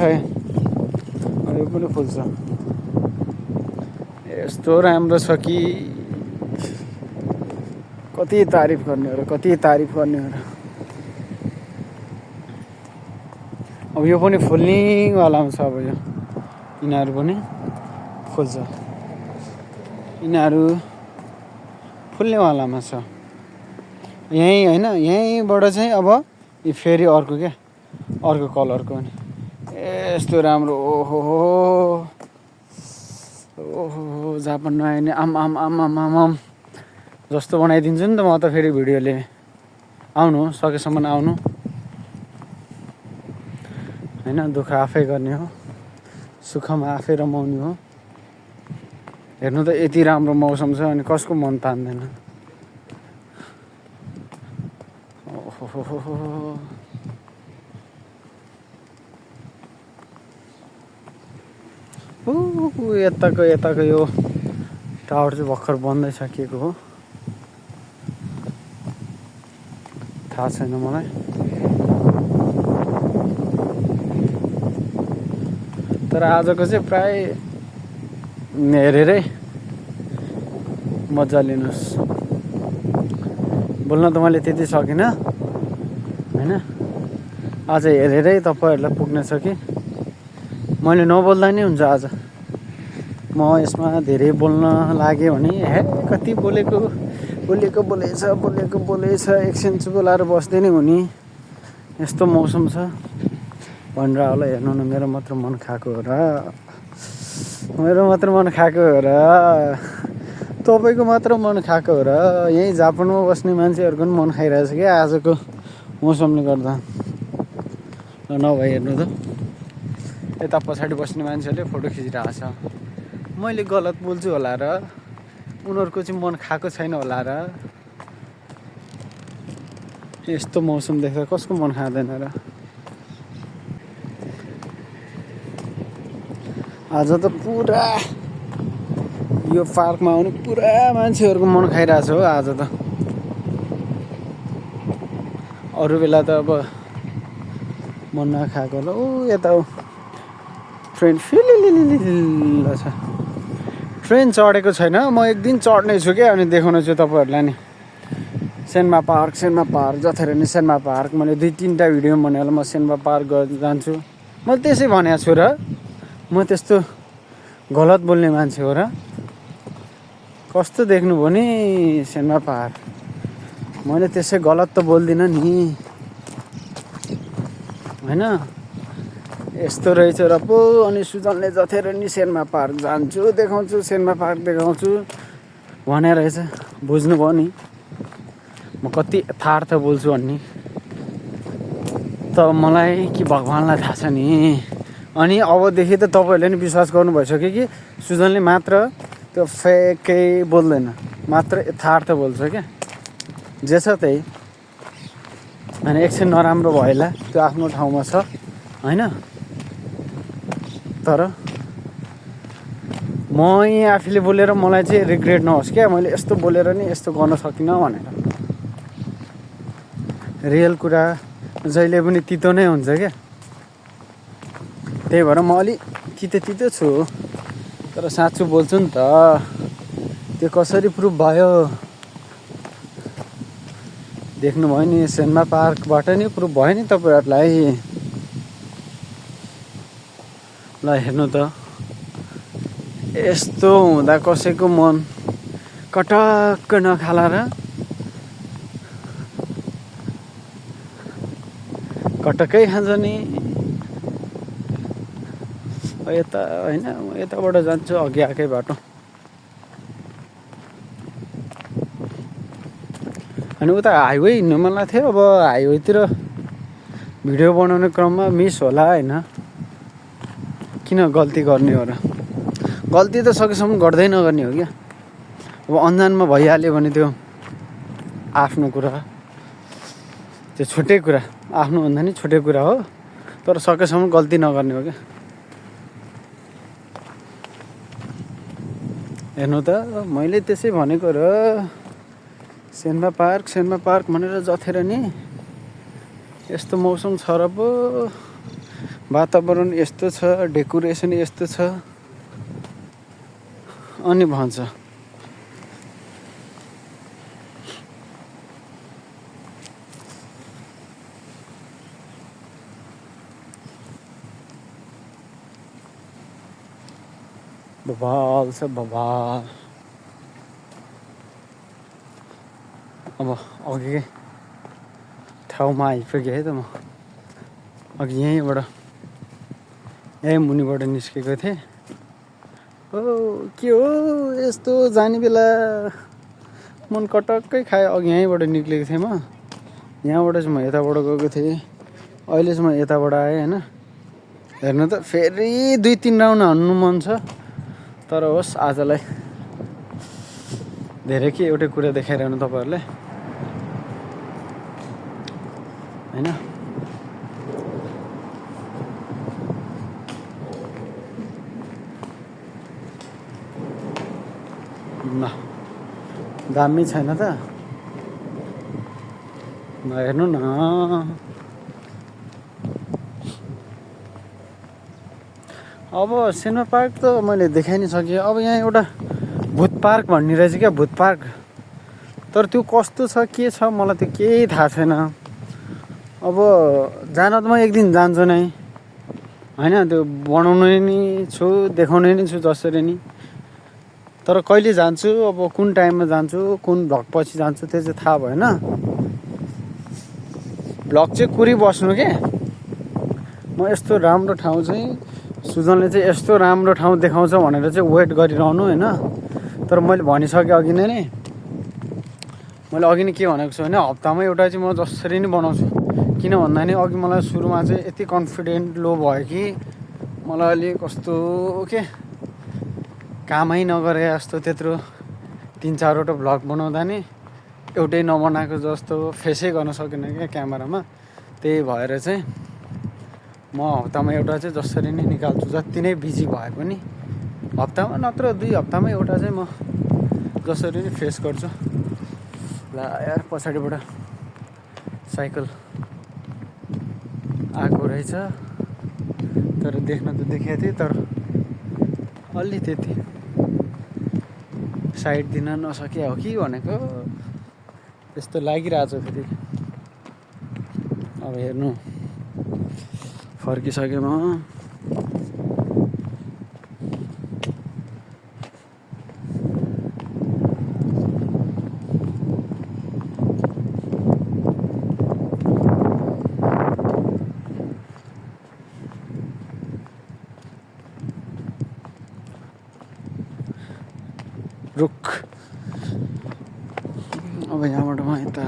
यो पनि फुल्छ। यस्तो राम्रो छ कि कति तारिफ गर्ने हो र, कति तारिफ गर्ने हो र। अब यो पनि फुल्नेवालामा छ। अब यो यिनीहरू पनि फुल्छ, यिनीहरू फुल्नेवालामा छ। यहीँ होइन, यहीँबाट चाहिँ अब यो फेरि अर्को क्या, अर्को कलरको नि यस्तो राम्रो। ओहो ओहो जापान नआए नि आम आम आम आम आम आम जस्तो बनाइदिन्छु नि त म त फेरि भिडियोले। आउनु सकेसम्म आउनु होइन, दुःख आफै गर्ने हो, सुखमा आफै रमाउने हो। हेर्नु त यति राम्रो मौसम छ अनि कसको मन तान्दैन। ओहो यताको यो टावर चाहिँ भर्खर बन्दै सकिएको हो, थाहा छैन मलाई। तर आजको चाहिँ प्राय हेरेरै मजा लिनुहोस्। बोल्न त मैले त्यति सकिनँ होइन, आज हेरेरै तपाईँहरूलाई पुग्नेछ कि मैले नबोल्दा नि हुन्छ। आज म यसमा धेरै बोल्न लाग्यो भने हे कति बोलेछ एकछिन चुप लाएर बस्दै नै हुने यस्तो मौसम छ भनेर होला। हेर्नु न, मेरो मात्र मन खाएको हो र, तपाईँको मात्र मन खाएको हो र। यहीँ जापानमा बस्ने मान्छेहरूको पनि मन खाइरहेछ क्या आजको मौसमले गर्दा। ल नभए हेर्नु त, यता पछाडि बस्ने मान्छेहरूले फोटो खिचिरहेको छ। मैले गलत बोल्छु होला र, उनीहरूको चाहिँ मन खाएको छैन होला र। यस्तो मौसम देख्दा कसको मन खाँदैन र। आज त पुरा यो पार्कमा आउने पुरा मान्छेहरूको मन खाइरहेछ हो आज त। अरू बेला त अब मन नखाएको होला। यता ट्रेन फिलिलिलिलिल छ। ट्रेन चढेको छैन, म एक दिन चढ्ने छु क्या, अनि देखाउने छु तपाईँहरूलाई नि। सेन्मा पार्क जथेर नि सेन्मा पार्क। मैले 2-3टा भिडियो बनाएर म सेन्मा पार्क जान्छु। मैले त्यसै भनेको छु र, म त्यस्तो गलत बोल्ने मान्छे हो र। कस्तो देख्नुभयो नि सेन्मा पार्क, मैले त्यसै गलत त बोल्दिनँ नि होइन। यस्तो रहेछ र पो। अनि सुजनले जथेर नि सेन्मा पार्क जान्छु, देखाउँछु, सेन्मा पार्क देखाउँछु भने रहेछ। बुझ्नुभयो नि म कति यथार्थ बोल्छु भन्ने त मलाई कि भगवान्लाई थाहा छ नि। अनि अबदेखि त तपाईँहरूले नि विश्वास गर्नु भइसक्यो कि सुजनले मात्र त्यो फेकै बोल्दैन, मात्र यथार्थ बोल्छ क्या, जे छ त्यही। अनि एकछिन नराम्रो भएला, त्यो आफ्नो ठाउँमा छ होइन। तर म यहाँ आफूले बोलेर मलाई चाहिँ रिग्रेट नहोस् क्या, मैले यस्तो बोलेर नि यस्तो गर्न सकिनँ भनेर। रियल कुरा जहिले पनि तितो नै हुन्छ क्या। त्यही भएर म अलिक तितो छु, तर साँचो बोल्छु नि त। त्यो कसरी प्रुभ भयो देख्नुभयो नि, सेन्मा पार्कबाट नि प्रुभ भयो नि तपाईँहरूलाई। ल हेर्नु त, यस्तो हुँदा कसैको मन कटक्क नखाला र। कटक्कै खान्छ नि। यता होइन, यताबाट जान्छु अघि आएकै बाटो। अनि उता हाइवे हिँड्नु मन लाग्थ्यो। अब हाइवेतिर भिडियो बनाउने क्रममा मिस होला होइन, किन गल्ती गर्ने हो र। गल्ती त सकेसम्म गर्दै नगर्ने हो क्या। अब अन्जानमा भइहाल्यो भने त्यो आफ्नो कुरा, त्यो छुट्टै कुरा, आफ्नो भन्दा नि छुट्टै कुरा हो। तर सकेसम्म गल्ती नगर्ने हो क्या। हेर्नु त, मैले त्यसै भनेको र। सेन्मा पार्क भनेर जथेर नि यस्तो मौसम छ र पो, वातावरण यस्तो छ, डेकोरेसन यस्तो छ, अनि भन्छ बवाल छ बवाल। अब अघि ठाउँमा आइपुगेँ है त म। अघि यहीँ मुनिबाट निस्केको थिएँ। के हो यस्तो जाने बेला मन कटक्कै खायो। अघि यहीँबाट निक्लेको थिएँ म, यहाँबाट चाहिँ म यताबाट गएको थिएँ, अहिले चाहिँ म यताबाट आएँ होइन। हेर्नु त, फेरि 2-3 राउन्ड हान्नु मन छ, तर होस् आजलाई धेरै के एउटै कुरा देखाइरहनु तपाईँहरूलाई होइन। ल दामी छैन त, हेर्नु न। अब सिनेमा पार्क त मैले देखाइ नै सकेँ। अब यहाँ एउटा भूत पार्क भन्ने रहेछ क्या, भूत पार्क। तर त्यो कस्तो छ के छ मलाई त्यो केही थाहा छैन। अब जान त म एक दिन जान्छु नै होइन, त्यो बनाउने नि छु, देखाउने नि छु जसरी नि। तर कहिले जान्छु, अब कुन टाइममा जान्छु, कुन भ्लग पछि जान्छु त्यो चाहिँ थाहा भएन। भ्लग चाहिँ कुरिबस्नु के, म यस्तो राम्रो ठाउँ चाहिँ सुजनले चाहिँ यस्तो राम्रो ठाउँ देखाउँछ भनेर चाहिँ वेट गरिरहनु होइन। तर मैले भनिसकेँ अघि नै, मैले अघि नै के भनेको छु भने हप्तामा एउटा चाहिँ म जसरी नै बनाउँछु। किन भन्दा नि अघि मलाई सुरुमा चाहिँ यति कन्फिडेन्ट लो भयो कि मलाई अलि कस्तो के कामै नगरे जस्तो, त्यत्रो 3-4वटा भ्लग बनाउँदा नि एउटै नबनाएको जस्तो फेसै गर्न सकिनँ क्या क्यामेरामा। त्यही भएर चाहिँ म हप्तामा एउटा चाहिँ जसरी नै निकाल्छु, जति नै बिजी भए पनि हप्तामा नत्र 2 हप्तामा एउटा चाहिँ म जसरी नै फेस गर्छु। ला यार पछाडिबाट साइकल आएको रहेछ, तर देख्न त देखेको थिएँ, तर अलि त्यति साइड दिन नसके हो कि भनेको त्यस्तो लागिरहेछ। फेरि अब हेर्नु फर्किसकेँ म। रुख अब यहाँबाट म यता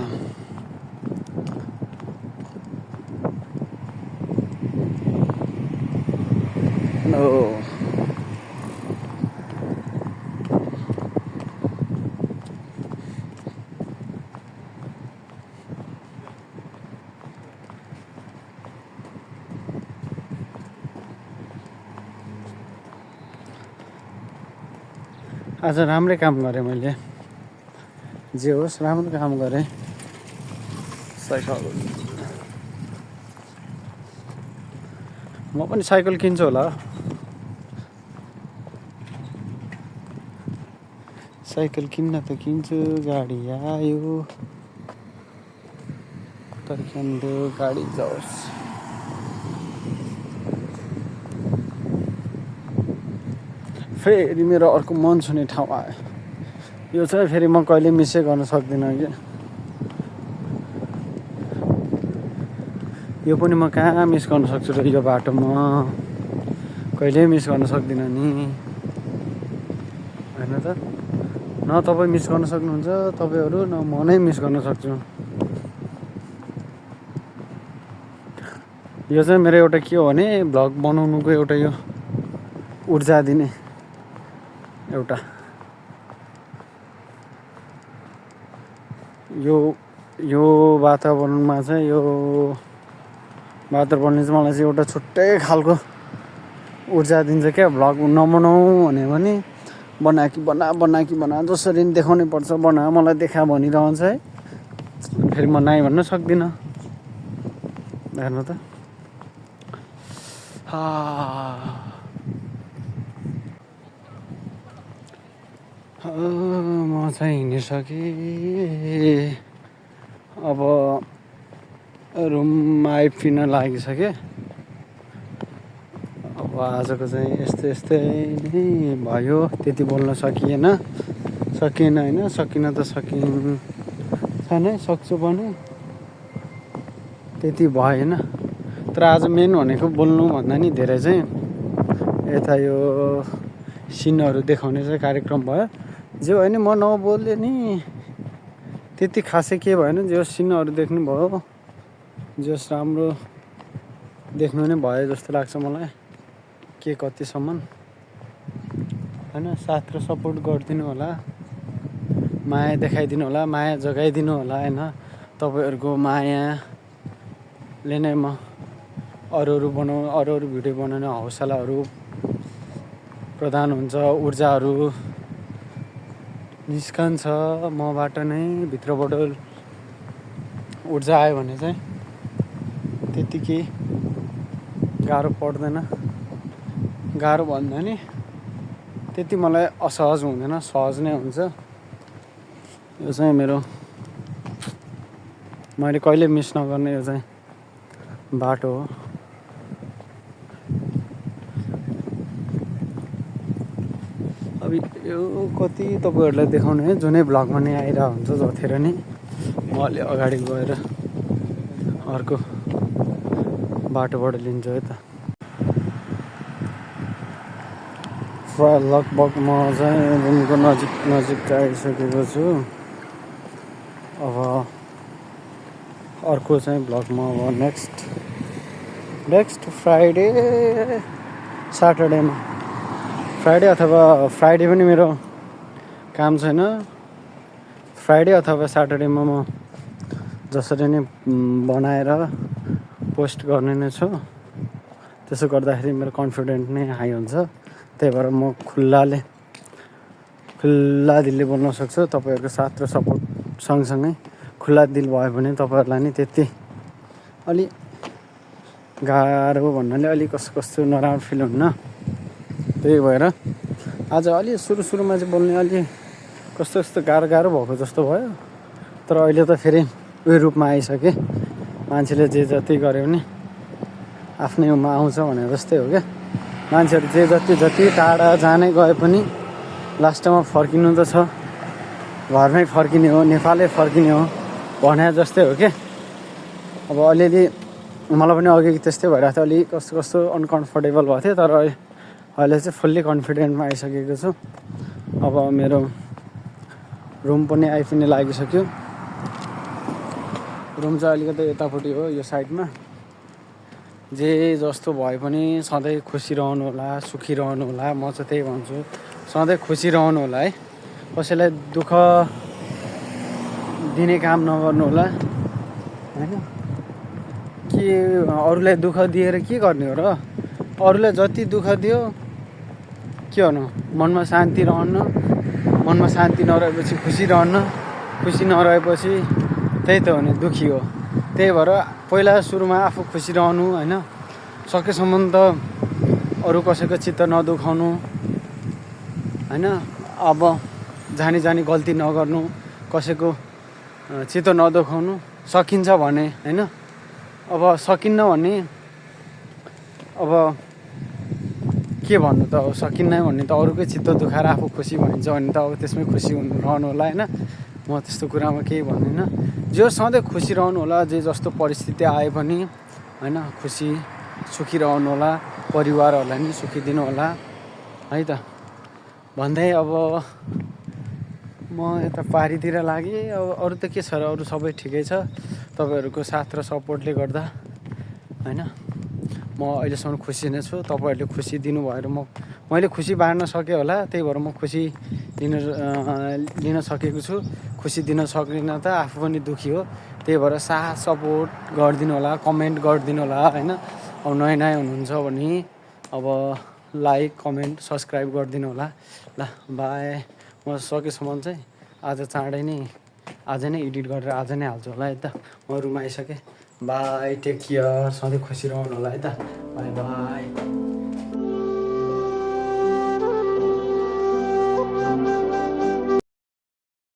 आज राम्रै काम गरेँ मैले, जे होस् राम्रो काम गरेँ। साइकल म पनि साइकल किन्छु होला, साइकल किन्न त किन्छु। गाडी आयो तर किन्छु, गाडी जाओस्। फेरि मेरो अर्को मन छुने ठाउँ आयो। यो चाहिँ फेरि म कहिले मिसै गर्न सक्दिनँ कि। यो पनि म कहाँ मिस गर्न सक्छु र, यो बाटो म कहिल्यै मिस गर्न सक्दिनँ नि होइन त। न तपाईँ मिस गर्न सक्नुहुन्छ तपाईँहरू, न म नै मिस गर्न सक्छु। यो चाहिँ मेरो एउटा के हो भने भ्लग बनाउनुको एउटा यो ऊर्जा दिने एउटा यो वातावरणमा चाहिँ, यो वातावरणले चाहिँ मलाई चाहिँ एउटा छुट्टै खालको ऊर्जा दिन्छ क्या। भ्लग नबनाऊ भने पनि बना कि बना जसरी नि देखाउनै पर्छ, बना मलाई देखा भनिरहन्छ है। फेरि म नाइ भन्न सक्दिनँ, हेर्नु त। म चाहिँ हिँडिसकेँ, अब रुममा आइपुग्न लागिसकेँ। अब आजको चाहिँ यस्तै नै भयो। त्यति बोल्न सकिएन होइन, सकिन त छैन, सक्छु पनि त्यति भएन। तर आज मेन भनेको बोल्नु भन्दा नि धेरै चाहिँ यता यो सिनहरू देखाउने चाहिँ कार्यक्रम भयो। जे भयो नि म नबोले नि त्यति खासै के भएन। जो सिनहरू देख्नु भयो, जस राम्रो देख्नु नै भयो जस्तो लाग्छ मलाई। के कतिसम्म होइन, साथ र सपोर्ट गरिदिनु होला, माया देखाइदिनु होला, माया जगाइदिनु होला होइन। तपाईँहरूको मायाले नै म अरू भिडियो बनाउने हौसलाहरू प्रदान हुन्छ, ऊर्जाहरू निस्कन्छ मबाट नै। भित्रबाट ऊर्जा आयो भने चाहिँ त्यत्तिकै गाह्रो पर्दैन। गाह्रो भन्दा नि त्यति मलाई असहज हुँदैन, सहज नै हुन्छ। यो चाहिँ मेरो मैले कहिले मिस नगर्ने यो चाहिँ बाटो हो। अब यो कति तपाईँहरूलाई देखाउने है, जुनै भ्लगमा नै आइरहेको हुन्छ जतिखेर नि म अलि अगाडि गएर अर्को बाटोबाट लिन्छु है त। प्राय लगभग म चाहिँ रुमको नजिक आइसकेको छु। अब अर्को चाहिँ भ्लगमा अब नेक्स्ट फ्राइडे स्याटरडेमा, फ्राइडे अथवा फ्राइडे पनि मेरो काम छैन, फ्राइडे अथवा स्याटरडेमा म जसरी नै बनाएर पोस्ट गर्ने नै छु। त्यसो गर्दाखेरि मेरो कन्फिडेन्ट नै हाई हुन्छ। त्यही भएर म खुल्ला दिलले बोल्न सक्छु। तपाईँहरूको साथ र सपोर्ट सँगसँगै खुल्ला दिल भयो भने तपाईँहरूलाई नि त्यति अलि गाह्रो भन्नाले अलिक कस्तो नराम्रो फिल हुन्न। त्यही भएर आज अलि सुरुमा चाहिँ बोल्ने अलि कस्तो गाह्रो भएको जस्तो भयो। तर अहिले त फेरि उयो रूपमा आइसकेँ। मान्छेले जे जति गर्यो भने आफ्नै उमा आउँछ भने जस्तै हो क्या। मान्छेहरू जे जति टाढा जानै गए पनि लास्टमा फर्किनु त छ, घरमै फर्किने हो, नेपालै फर्किने हो भने जस्तै हो क्या। अब अलिअलि मलाई पनि अघि त्यस्तै भइरहेको थियो, अलिक कस्तो अनकम्फर्टेबल भएको थियो। तर अहिले चाहिँ फुल्ली कन्फिडेन्टमा आइसकेको छु। अब मेरो रुम पनि आइपुग्ने लागिसक्यो। रुम चाहिँ अलिकति यतापट्टि हो, यो साइडमा। जे जस्तो भए पनि सधैँ खुसी रहनु होला, सुखी रहनु होला। म चाहिँ त्यही भन्छु, सधैँ खुसी रहनु होला है। कसैलाई दुःख दिने काम नगर्नु होला होइन। के अरूलाई दुःख दिएर के गर्ने हो र? अरूलाई जति दुःख दियो के गर्नु? मनमा शान्ति रहन्न, मनमा शान्ति नरहेपछि खुसी रहन्न, खुसी नरहेपछि त्यही त हो नि, दुःखी हो। त्यही भएर पहिला सुरुमा आफू खुसी रहनु होइन, सकेसम्म त अरू कसैको चित्त नदुखाउनु होइन। अब जानी गल्ती नगर्नु, कसैको चित्त नदुखाउनु। सकिन्छ भने होइन, अब सकिन्न भने अब के भन्नु त, अब सकिन्न भने त अरूकै चित्त दुखाएर आफू खुसी भनिन्छ भने त अब त्यसमै खुसी रहनु होला होइन। म त्यस्तो कुरामा केही भन्दिनँ। जो सधैँ खुसी रहनु होला, जे जस्तो परिस्थिति आए पनि होइन, खुसी सुखी रहनु होला, परिवारहरूलाई नि सुखी दिनु होला है त भन्दै अब म यता पारीतिर लागेँ। अब अरू त के छ र, अरू सबै ठिकै छ। तपाईँहरूको साथ र सपोर्टले गर्दा होइन म अहिलेसम्म खुसी नै छु। तपाईँहरूले खुसी दिनुभएर मैले खुसी बाँड्न सकेँ होला, त्यही भएर म खुसी लिन सकेको छु। खुसी दिन सकिनँ त आफू पनि दुःखी हो। त्यही भएर साथ सपोर्ट गरिदिनु होला, कमेन्ट गरिदिनु होला होइन। अब नयाँ हुनुहुन्छ भने अब लाइक कमेन्ट सब्सक्राइब गरिदिनु होला। ल बाई। म सकेसम्म चाहिँ आज नै एडिट गरेर आज नै हाल्छु होला है त। म रुम आइसकेँ। Bye, take care. सधैँ खुसी रहनु होला है त। Bye by.